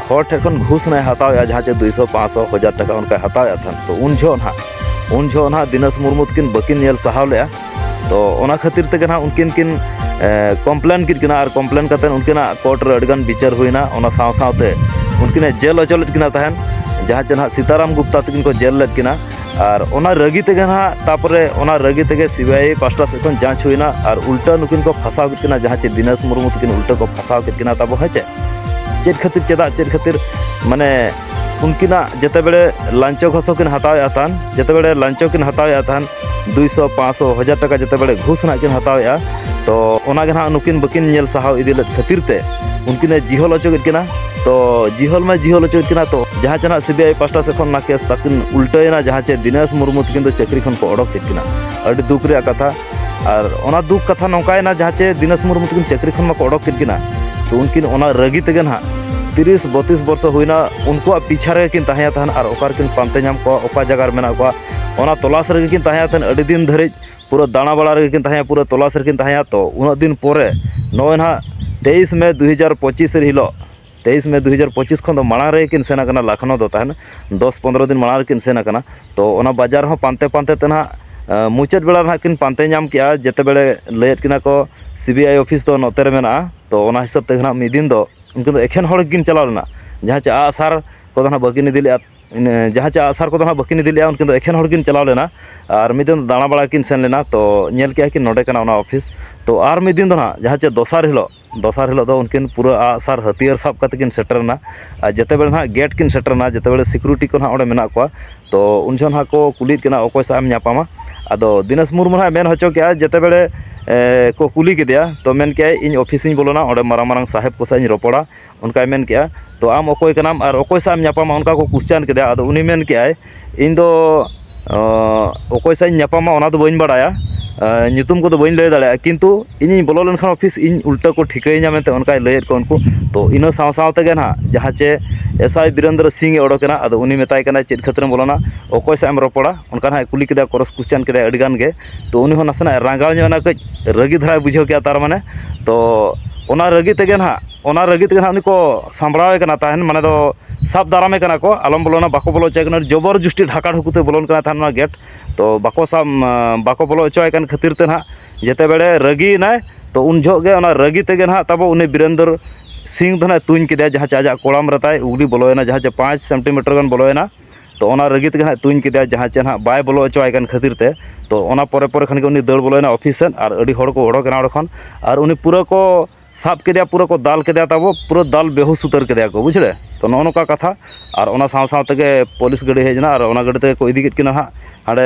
ᱦᱚᱲ ᱴᱷᱮᱱ ᱠᱷᱚᱱ ᱜᱷᱩᱥ ᱱᱟᱭ ᱦᱟᱛᱟᱣᱮᱜᱼᱟ, ᱡᱟᱦᱟᱸ ᱪᱮ ᱫᱩᱭᱥᱚ, ᱯᱟᱸᱪᱥᱚ, ᱦᱟᱡᱟᱨ ᱴᱟᱠᱟ ᱚᱱᱠᱟᱭ ᱦᱟᱛᱟᱣᱮᱜᱼᱟ ᱛᱟᱦᱮᱱ᱾ ᱛᱚ ᱩᱱ ᱡᱚᱦᱚᱜ ᱱᱟᱦᱟᱜ, ᱩᱱ ᱡᱚᱦᱚᱜ ᱱᱟᱦᱟᱜ ᱫᱤᱱᱮᱥ ᱢᱩᱨᱢᱩ ᱛᱟᱹᱠᱤᱱ ᱵᱟᱹᱠᱤᱱ ᱧᱮᱞ ᱥᱟᱦᱟᱣ ᱞᱮᱜᱼᱟ᱾ ᱛᱚ ᱚᱱᱟ ᱠᱷᱟᱹᱛᱤᱨ ᱛᱮᱜᱮ ᱱᱟᱦᱟᱜ ᱩᱱᱠᱤᱱ ᱠᱤᱱ, ᱮ, ᱠᱚᱢᱯᱞᱮᱱ ᱠᱮᱫ ᱠᱤᱱᱟ, ᱟᱨ ᱠᱚᱢᱯᱞᱮᱱ ᱠᱟᱛᱮᱫ ᱩᱱᱠᱤᱱᱟᱜ ᱠᱳᱨᱴ ᱨᱮ ᱟᱹᱰᱤᱜᱟᱱ ᱵᱤᱪᱟᱹᱨ ᱦᱩᱭᱱᱟ᱾ ᱚᱱᱟ ᱥᱟᱶ ᱥᱟᱶᱛᱮ ᱩᱱᱠᱤᱱᱮ ᱡᱮᱞ ᱦᱚᱪᱚ ᱞᱮᱫ ᱠᱤᱱᱟ ᱛᱟᱦᱮᱱ, ᱡᱟᱦᱟᱸ ᱪᱮ ᱱᱟᱦᱟᱜ ᱥᱤᱛᱟᱨᱟᱢ ᱜᱩᱯᱛᱟ ᱛᱟᱹᱠᱤᱱ ᱠᱚ ᱡᱮᱞ ᱞᱮᱫ ᱠᱤᱱᱟ᱾ ᱟᱨ ᱚᱱᱟ ᱨᱟᱹᱜᱤ ᱛᱮᱜᱮ ᱱᱟᱦᱟᱜ, ᱛᱟᱯᱚᱨᱮ ᱚᱱᱟ ᱨᱟᱹᱜᱤ ᱛᱮᱜᱮ ᱥᱤᱵᱤᱟᱭ ᱯᱟᱥᱴᱟ ᱥᱮᱫ ᱠᱷᱚᱱ ᱡᱟᱸᱪ ᱦᱩᱭᱱᱟ ᱟᱨ ᱩᱞᱴᱟᱹ ᱱᱩᱠᱤᱱ ᱠᱚ ᱯᱷᱟᱸᱥᱟᱣ ᱠᱮᱫ ᱠᱤᱱᱟ, ᱡᱟᱦᱟᱸ ᱪᱮ ᱫᱤᱱᱮᱥ ᱢᱩᱨᱢᱩ ᱛᱟᱹᱠᱤᱱ ᱩᱞᱴᱟᱹ ᱠᱚ ᱯᱷᱟᱸᱥᱟᱣ ᱠᱮᱫ ᱠᱤᱱᱟ ᱛᱟᱵᱚ, ᱦᱮᱸ ᱪᱮ? ᱪᱮᱫ ᱠᱷᱟᱹᱛᱤᱨ, ᱪᱮᱫᱟᱜ, ᱪᱮᱫ ᱠᱷᱟᱹᱛᱤᱨ? ᱢᱟᱱᱮ ᱩᱱᱠᱤᱱᱟᱜ ᱡᱮᱛᱮ ᱵᱮᱲᱮ ᱞᱟᱧᱪᱚ ᱜᱷᱚᱥ ᱦᱚᱸᱠᱤᱱ ᱦᱟᱛᱟᱣᱮᱫᱼᱟ ᱛᱟᱦᱮᱱ, ᱡᱮᱛᱮ ᱵᱮᱲᱮ ᱞᱟᱧᱪᱚ ᱠᱤᱱ ᱦᱟᱛᱟᱣᱮᱫᱼᱟ ᱛᱟᱦᱮᱱ, ᱫᱩᱭᱥᱚ, ᱯᱟᱸᱪᱥᱚ, ᱦᱟᱡᱟᱨ ᱴᱟᱠᱟ ᱡᱮᱛᱮ ᱵᱮᱲᱮ ᱜᱷᱩᱥ ᱱᱟᱦᱟᱜ ᱠᱤᱱ ᱦᱟᱛᱟᱣᱮᱫᱼᱟ᱾ ᱛᱚ ᱚᱱᱟ ᱜᱮ ᱱᱟᱦᱟᱜ ᱱᱩᱠᱤᱱ ᱵᱟᱹᱠᱤᱱ ᱧᱮᱞ ᱥᱟᱦᱟᱣ ᱤᱫᱤ ᱞᱮᱫ ᱠᱷᱟᱹᱛᱤᱨ ᱛᱮ ᱩᱱᱠᱤᱱᱮ ᱡᱤᱦᱚᱞ ᱦᱚᱪᱚ ᱠᱮᱫ ᱠᱤᱱᱟ᱾ ᱛᱚ ᱡᱤᱦᱚᱞ ᱢᱟ ᱡᱤᱦᱚᱞ ᱦᱚᱪᱚ ᱠᱮᱫ ᱠᱤᱱᱟ, ᱛᱚ ᱡᱟᱦᱟᱸ ᱪᱮ ᱱᱟᱦᱟᱜ ᱥᱤᱵᱤᱟᱭ ᱯᱟᱥᱴᱟ ᱥᱮᱫ ᱠᱷᱚᱱ ᱚᱱᱟ ᱠᱮᱥ ᱛᱟᱹᱠᱤᱱ ᱩᱞᱴᱟᱹᱭᱮᱱᱟ, ᱡᱟᱦᱟᱸ ᱪᱮ ᱫᱤᱱᱮᱥ ᱢᱩᱨᱢᱩ ᱛᱟᱹᱠᱤᱱ ᱫᱚ ᱪᱟᱹᱠᱨᱤ ᱠᱷᱚᱱ ᱠᱚ ᱚᱰᱚᱠ ᱠᱮᱫ ᱠᱤᱱᱟ᱾ ᱟᱹᱰᱤ ᱫᱩᱠ ᱨᱮᱭᱟᱜ ᱠᱟᱛᱷᱟ᱾ ᱟᱨ ᱚᱱᱟ ᱫᱩᱠ ᱠᱟᱛᱷᱟ ᱱᱚᱝᱠᱟᱭᱮᱱᱟ, ᱡᱟᱦᱟᱸ ᱪᱮ ᱫᱤᱱᱮᱥ ᱢᱩᱨᱢᱩ ᱛᱟᱹᱠᱤᱱ ᱪᱟᱹᱠᱨᱤ ᱠᱷᱚᱱ ᱢᱟᱠᱚ ᱚᱰᱚᱠ ᱠᱮᱫ ᱠᱤᱱᱟ, ᱛᱚ ᱩᱱᱠᱤᱱ ᱚᱱᱟ ᱨᱟᱹᱜᱤ ᱛᱮᱜᱮ ᱱᱟᱦᱟᱜ ᱛᱤᱨᱤᱥ ᱵᱚᱛᱤᱥ ᱵᱚᱨᱥᱚ ᱦᱩᱭᱱᱟ, ᱩᱱᱠᱩᱣᱟᱜ ᱯᱤᱪᱷᱟ ᱨᱮᱜᱮ ᱠᱤᱱ ᱛᱟᱦᱮᱸᱭᱟ ᱛᱟᱦᱮᱱ᱾ ᱟᱨ ᱚᱠᱟ ᱨᱮᱠᱤᱱ ᱯᱟᱱᱛᱮ ᱧᱟᱢ ᱠᱚᱣᱟ, ᱚᱠᱟ ᱡᱟᱭᱜᱟ ᱨᱮ ᱢᱮᱱᱟᱜ ᱠᱚᱣᱟ, ᱚᱱᱟ ᱛᱚᱞᱟᱥ ᱨᱮᱜᱮ ᱠᱤᱱ ᱛᱟᱦᱮᱸᱭᱟ ᱛᱟᱦᱮᱱ᱾ ᱟᱹᱰᱤ ᱫᱤᱱ ᱫᱷᱟᱹᱨᱤᱡ ᱯᱩᱨᱟᱹ ᱫᱟᱬᱟ ᱵᱟᱲᱟ ᱨᱮᱜᱮ ᱠᱤᱱ ᱛᱟᱦᱮᱸᱭᱟ, ᱯᱩᱨᱟᱹ ᱛᱚᱞᱟᱥ ᱨᱮᱠᱤᱱ ᱛᱟᱦᱮᱸᱭᱟ᱾ ᱛᱚ ᱩᱱᱟᱹᱜ ᱫᱤᱱ ᱯᱚᱨᱮ ᱱᱚᱜᱼᱚᱭ ᱱᱟᱦᱟᱜ ᱛᱮᱭᱤᱥ ᱢᱮ ᱫᱩ ᱦᱟᱡᱟᱨ ᱯᱚᱸᱪᱤᱥ ᱨᱮ ᱦᱤᱞᱳᱜ, ᱛᱮᱭᱤᱥ ᱢᱮ ᱫᱩ ᱦᱟᱡᱟᱨ ᱯᱚᱸᱪᱤᱥ ᱠᱷᱚᱱ ᱫᱚ ᱢᱟᱲᱟᱝ ᱨᱮᱜᱮ ᱠᱤᱱ ᱥᱮᱱ ᱟᱠᱟᱱᱟ ᱞᱚᱠᱷᱱᱚ ᱫᱚ ᱛᱟᱦᱮᱱ, ᱫᱚᱥ ᱯᱚᱱᱨᱚ ᱫᱤᱱ ᱢᱟᱲᱟᱝ ᱨᱮᱠᱤᱱ ᱥᱮᱱ ᱟᱠᱟᱱᱟ᱾ ᱛᱚ ᱚᱱᱟ ᱵᱟᱡᱟᱨ ᱦᱚᱸ ᱯᱟᱱᱛᱮ ᱯᱟᱱᱛᱮ ᱛᱮ ᱱᱟᱦᱟᱜ, ᱮ, ᱢᱩᱪᱟᱹᱫ ᱵᱮᱲᱟ ᱨᱮ ᱱᱟᱦᱟᱜ ᱠᱤᱱ ᱯᱟᱱᱛᱮ ᱧᱟᱢ ᱠᱮᱜᱼᱟ, ᱡᱮᱛᱮ ᱵᱮᱲᱮ ᱞᱟᱹᱭᱮᱫ ᱠᱤᱱᱟ ᱠᱚ ᱥᱤᱵᱤᱟᱭ ᱚᱯᱷᱤᱥ ᱫᱚ ᱱᱚᱛᱮ ᱨᱮ ᱢᱮᱱᱟᱜᱼᱟ᱾ ᱛᱚ ᱚᱱᱟ ᱦᱤᱥᱟᱹᱵ ᱛᱮᱜᱮ ᱱᱟᱦᱟᱜ ᱢᱤᱫ ᱫᱤᱱ ᱫᱚ ᱩᱱᱠᱤᱱ ᱫᱚ ᱮᱠᱷᱮᱱ ᱦᱚᱲ ᱜᱮᱠᱤᱱ ᱪᱟᱞᱟᱣ ᱞᱮᱱᱟ, ᱡᱟᱦᱟᱸ ᱪᱮ ᱟᱜᱼᱥᱟᱨ ᱠᱚᱫᱚ ᱱᱟᱦᱟᱜ ᱵᱟᱹᱠᱤᱱ ᱤᱫᱤ ᱞᱮᱜᱼᱟ᱾ ᱤᱱᱟᱹ ᱡᱟᱦᱟᱸ ᱪᱮ ᱟᱜᱼᱥᱟᱨ ᱠᱚᱫᱚ ᱱᱟᱦᱟᱜ ᱵᱟᱹᱠᱤᱱ ᱤᱫᱤ ᱞᱮᱜᱼᱟ, ᱩᱱᱠᱤᱱ ᱫᱚ ᱮᱠᱷᱮᱱ ᱦᱚᱲ ᱠᱤᱱ ᱪᱟᱞᱟᱣ ᱞᱮᱱᱟ᱾ ᱟᱨ ᱢᱤᱫ ᱫᱤᱱ ᱫᱟᱬᱟ ᱵᱟᱲᱟ ᱠᱤᱱ ᱥᱮᱱ ᱞᱮᱱᱟ, ᱛᱚ ᱧᱮᱞ ᱠᱮᱜᱼᱟ ᱠᱤᱱ ᱱᱚᱰᱮ ᱠᱟᱱᱟ ᱚᱱᱟ ᱚᱯᱷᱤᱥ᱾ ᱛᱚ ᱟᱨ ᱢᱤᱫ ᱫᱤᱱ ᱫᱚ ᱱᱟᱦᱟᱜ, ᱡᱟᱦᱟᱸ ᱪᱮ ᱫᱚᱥᱟᱨ ᱦᱤᱞᱳᱜ, ᱫᱚᱥᱟᱨ ᱦᱤᱞᱳᱜ ᱫᱚ ᱩᱱᱠᱤᱱ ᱯᱩᱨᱟᱹ ᱟᱜ ᱥᱟᱨ ᱦᱟᱹᱛᱭᱟᱹᱨ ᱥᱟᱵ ᱠᱟᱛᱮ ᱠᱤᱱ ᱥᱮᱴᱮᱨ ᱮᱱᱟ᱾ ᱟᱨ ᱡᱮᱛᱮ ᱵᱮᱲᱮ ᱱᱟᱦᱟᱜ ᱜᱮᱴ ᱠᱤᱱ ᱥᱮᱴᱮᱨ ᱮᱱᱟ, ᱡᱮᱛᱮ ᱵᱮᱲᱮ ᱥᱤᱠᱩᱨᱤᱴᱤ ᱠᱚ ᱱᱟᱦᱟᱜ ᱚᱸᱰᱮ ᱢᱮᱱᱟᱜ ᱠᱚᱣᱟ, ᱛᱚ ᱩᱱ ᱡᱚᱦᱚᱜ ᱱᱟᱦᱟᱜ ᱠᱚ ᱠᱩᱞᱤᱭᱮᱫ ᱠᱤᱱᱟ, "ᱚᱠᱚᱭ ᱥᱟᱶ ᱮᱢ ᱧᱟᱯᱟᱢᱟ?" ᱟᱫᱚ ᱫᱤᱱᱮᱥ ᱢᱩᱨᱢᱩ ᱱᱟᱦᱟᱜ ᱢᱮᱱ ᱦᱚᱪᱚ ᱠᱮᱜᱼᱟ, ᱡᱮᱛᱮ ᱵᱮᱲᱮ, ᱮ, ᱠᱚ ᱠᱩᱞᱤ ᱠᱮᱫᱮᱭᱟ, ᱛᱚ ᱢᱮᱱ ᱠᱮᱜᱼᱟᱭ, "ᱤᱧ ᱚᱯᱷᱤᱥ ᱤᱧ ᱵᱚᱞᱚᱱᱟ, ᱚᱸᱰᱮ ᱢᱟᱨᱟᱝ ᱢᱟᱨᱟᱝ ᱥᱟᱦᱮᱵᱽ ᱠᱚ ᱥᱟᱶ ᱤᱧ ᱨᱚᱯᱚᱲᱟ", ᱚᱱᱠᱟᱭ ᱢᱮᱱ ᱠᱮᱜᱼᱟ᱾ "ᱛᱚ ᱟᱢ ᱚᱠᱚᱭ ᱠᱟᱱᱟᱢ ᱟᱨ ᱚᱠᱚᱭ ᱥᱟᱶ ᱮᱢ ᱧᱟᱯᱟᱢᱟ?" ᱚᱱᱠᱟ ᱠᱚ ᱠᱩᱥᱪᱟᱱ ᱠᱮᱫᱮᱭᱟ᱾ ᱟᱫᱚ ᱩᱱᱤ ᱢᱮᱱ ᱠᱮᱜᱼᱟᱭ, "ᱤᱧ ᱫᱚ, ᱚ, ᱚᱠᱚᱭ ᱥᱟᱶ ᱤᱧ ᱧᱟᱯᱟᱢᱟ ᱚᱱᱟ ᱫᱚ ᱵᱟᱹᱧ ᱵᱟᱲᱟᱭᱟ, ᱮ, ᱧᱩᱛᱩᱢ ᱠᱚᱫᱚ ᱵᱟᱹᱧ ᱞᱟᱹᱭ ᱫᱟᱲᱮᱭᱟᱜᱼᱟ, ᱠᱤᱱᱛᱩ ᱤᱧᱤᱧ ᱵᱚᱞᱚ ᱞᱮᱱᱠᱷᱟᱱ ᱚᱯᱷᱤᱥ, ᱤᱧ ᱩᱞᱴᱟᱹ ᱠᱚ ᱴᱷᱤᱠᱟᱹᱭᱤᱧᱟ" ᱢᱮᱱᱛᱮ ᱚᱱᱠᱟᱭ ᱞᱟᱹᱭᱮᱫ ᱠᱚᱣᱟ ᱩᱱᱠᱩ᱾ ᱛᱚ ᱤᱱᱟᱹ ᱥᱟᱶ ᱥᱟᱶ ᱛᱮᱜᱮ ᱱᱟᱦᱟᱜ ᱡᱟᱦᱟᱸ ᱪᱮ ᱮᱥ ᱟᱭ ᱵᱤᱨᱮᱱᱫᱨᱚ ᱥᱤᱝ ᱮ ᱚᱰᱚᱠᱮᱱᱟ, ᱟᱫᱚ ᱩᱱᱤ ᱢᱮᱛᱟᱭ ᱠᱟᱱᱟ, "ᱪᱮᱫ ᱠᱷᱟᱹᱛᱤᱨᱮᱢ ᱵᱚᱞᱚᱱᱟ, ᱚᱠᱚᱭ ᱥᱟᱶ ᱮᱢ ᱨᱚᱯᱚᱲᱟ?" ᱚᱱᱠᱟ ᱱᱟᱦᱟᱜ ᱮ ᱠᱩᱞᱤ ᱠᱮᱫᱮᱭᱟ, ᱠᱨᱚᱥ ᱠᱩᱥᱪᱟᱱ ᱠᱮᱫᱮᱭᱟ ᱟᱹᱰᱤ ᱜᱟᱱ ᱜᱮ᱾ ᱛᱚ ᱩᱱᱤ ᱦᱚᱸ ᱱᱟᱥᱮᱱᱟᱜ ᱮ ᱨᱟᱸᱜᱟᱣ ᱧᱚᱜ ᱮᱱᱟ, ᱠᱟᱹᱡ ᱨᱟᱹᱜᱤ ᱫᱷᱟᱨᱟᱭ ᱵᱩᱡᱷᱟᱹᱣ ᱠᱮᱜᱼᱟ ᱛᱟᱨ ᱢᱟᱱᱮ᱾ ᱛᱚ ᱚᱱᱟ ᱨᱟᱹᱜᱤ ᱛᱮᱜᱮ ᱱᱟᱦᱟᱜ, ᱚᱱᱟ ᱨᱟᱹᱜᱤ ᱛᱮᱜᱮ ᱱᱟᱦᱟᱜ ᱩᱱᱤ ᱠᱚ ᱥᱟᱢᱵᱲᱟᱣᱮ ᱠᱟᱱᱟ ᱛᱟᱦᱮᱱ, ᱢᱟᱱᱮ ᱫᱚ ᱥᱟᱵ ᱫᱟᱨᱟᱢᱮ ᱠᱟᱱᱟ ᱠᱚ, "ᱟᱞᱚᱢ ᱵᱚᱞᱚᱱᱟ", ᱵᱟᱠᱚ ᱵᱚᱞᱚ ᱦᱚᱪᱚᱭ ᱠᱟᱱᱟ, ᱡᱚᱵᱚᱨ ᱡᱩᱥᱴᱤ ᱰᱷᱟᱠᱟ ᱰᱷᱩᱠᱩ ᱛᱮ ᱵᱚᱞᱚᱱ ᱠᱟᱱᱟ ᱛᱟᱦᱮᱱ ᱚᱱᱟ ᱜᱮᱴ᱾ ᱛᱚ ᱵᱟᱠᱚ ᱥᱟᱵ, ᱵᱟᱠᱚ ᱵᱚᱞᱚ ᱦᱚᱪᱚᱣᱟᱭ ᱠᱟᱱ ᱠᱷᱟᱹᱛᱤᱨ ᱛᱮ ᱱᱟᱦᱟᱜ ᱡᱮᱛᱮ ᱵᱮᱲᱮ ᱨᱟᱹᱜᱤᱭᱮᱱᱟᱭ, ᱛᱚ ᱩᱱ ᱡᱚᱦᱚᱜ ᱜᱮ ᱚᱱᱟ ᱨᱟᱹᱜᱤ ᱛᱮᱜᱮ ᱱᱟᱦᱟᱜ ᱛᱟᱵᱚ ᱩᱱᱤ ᱵᱤᱨᱮᱱᱫᱚᱨ ᱥᱤᱝ ᱫᱚ ᱱᱟᱦᱟᱜ ᱛᱩᱧ ᱠᱮᱫᱮᱭᱟ, ᱡᱟᱦᱟᱸ ᱪᱮ ᱟᱡᱟᱜ ᱠᱚᱲᱟᱢ ᱨᱮ ᱛᱟᱭ ᱩᱜᱽᱞᱤ ᱵᱚᱞᱚᱭᱮᱱᱟ, ᱡᱟᱦᱟᱸ ᱪᱮ ᱯᱟᱸᱪ ᱥᱮᱱᱴᱤᱢᱤᱴᱟᱨ ᱜᱟᱱ ᱵᱚᱞᱚᱭᱮᱱᱟ᱾ ᱛᱚ ᱚᱱᱟ ᱨᱟᱹᱜᱤ ᱛᱮᱜᱮ ᱱᱟᱦᱟᱜ ᱛᱩᱧ ᱠᱮᱫᱮᱭᱟ, ᱡᱟᱦᱟᱸ ᱪᱮ ᱱᱟᱦᱟᱜ ᱵᱟᱭ ᱵᱚᱞᱚ ᱦᱚᱪᱚᱣᱟᱭ ᱠᱟᱱ ᱠᱷᱟᱹᱛᱤᱨ ᱛᱮ᱾ ᱛᱚ ᱚᱱᱟ ᱯᱚᱨᱮ ᱯᱚᱨᱮ ᱠᱷᱟᱱ ᱜᱮ ᱩᱱᱤ ᱫᱟᱹᱲ ᱵᱚᱞᱚᱭᱮᱱᱟ ᱚᱯᱷᱤᱥ ᱥᱮᱫ, ᱟᱨ ᱟᱹᱰᱤ ᱦᱚᱲ ᱠᱚ ᱚᱰᱚᱠᱮᱱᱟ ᱚᱸᱰᱮ ᱠᱷᱚᱱ, ᱟᱨ ᱩᱱᱤ ᱯᱩᱨᱟᱹ ᱠᱚ ᱥᱟᱵ ᱠᱮᱫᱮᱭᱟ, ᱯᱩᱨᱟᱹ ᱠᱚ ᱫᱟᱞ ᱠᱮᱫᱮᱭᱟ, ᱛᱟᱵᱚ ᱯᱩᱨᱟᱹ ᱫᱟᱞ ᱵᱮᱦᱩᱥ ᱩᱛᱟᱹᱨ ᱠᱮᱫᱮᱭᱟ ᱠᱚ, ᱵᱩᱡᱷᱟᱹᱣ᱾ ᱛᱚ ᱱᱚᱜᱼᱚ ᱱᱚᱝᱠᱟ ᱠᱟᱛᱷᱟ᱾ ᱟᱨ ᱚᱱᱟ ᱥᱟᱶ ᱥᱟᱶ ᱛᱮᱜᱮ ᱯᱩᱞᱤᱥ ᱜᱟᱹᱰᱤ ᱦᱮᱡ ᱮᱱᱟ, ᱟᱨ ᱚᱱᱟ ᱜᱟᱹᱰᱤ ᱛᱮᱜᱮ ᱠᱚ ᱤᱫᱤ ᱠᱮᱫ ᱠᱤᱱᱟ ᱦᱟᱸᱜ ᱦᱟᱸᱰᱮ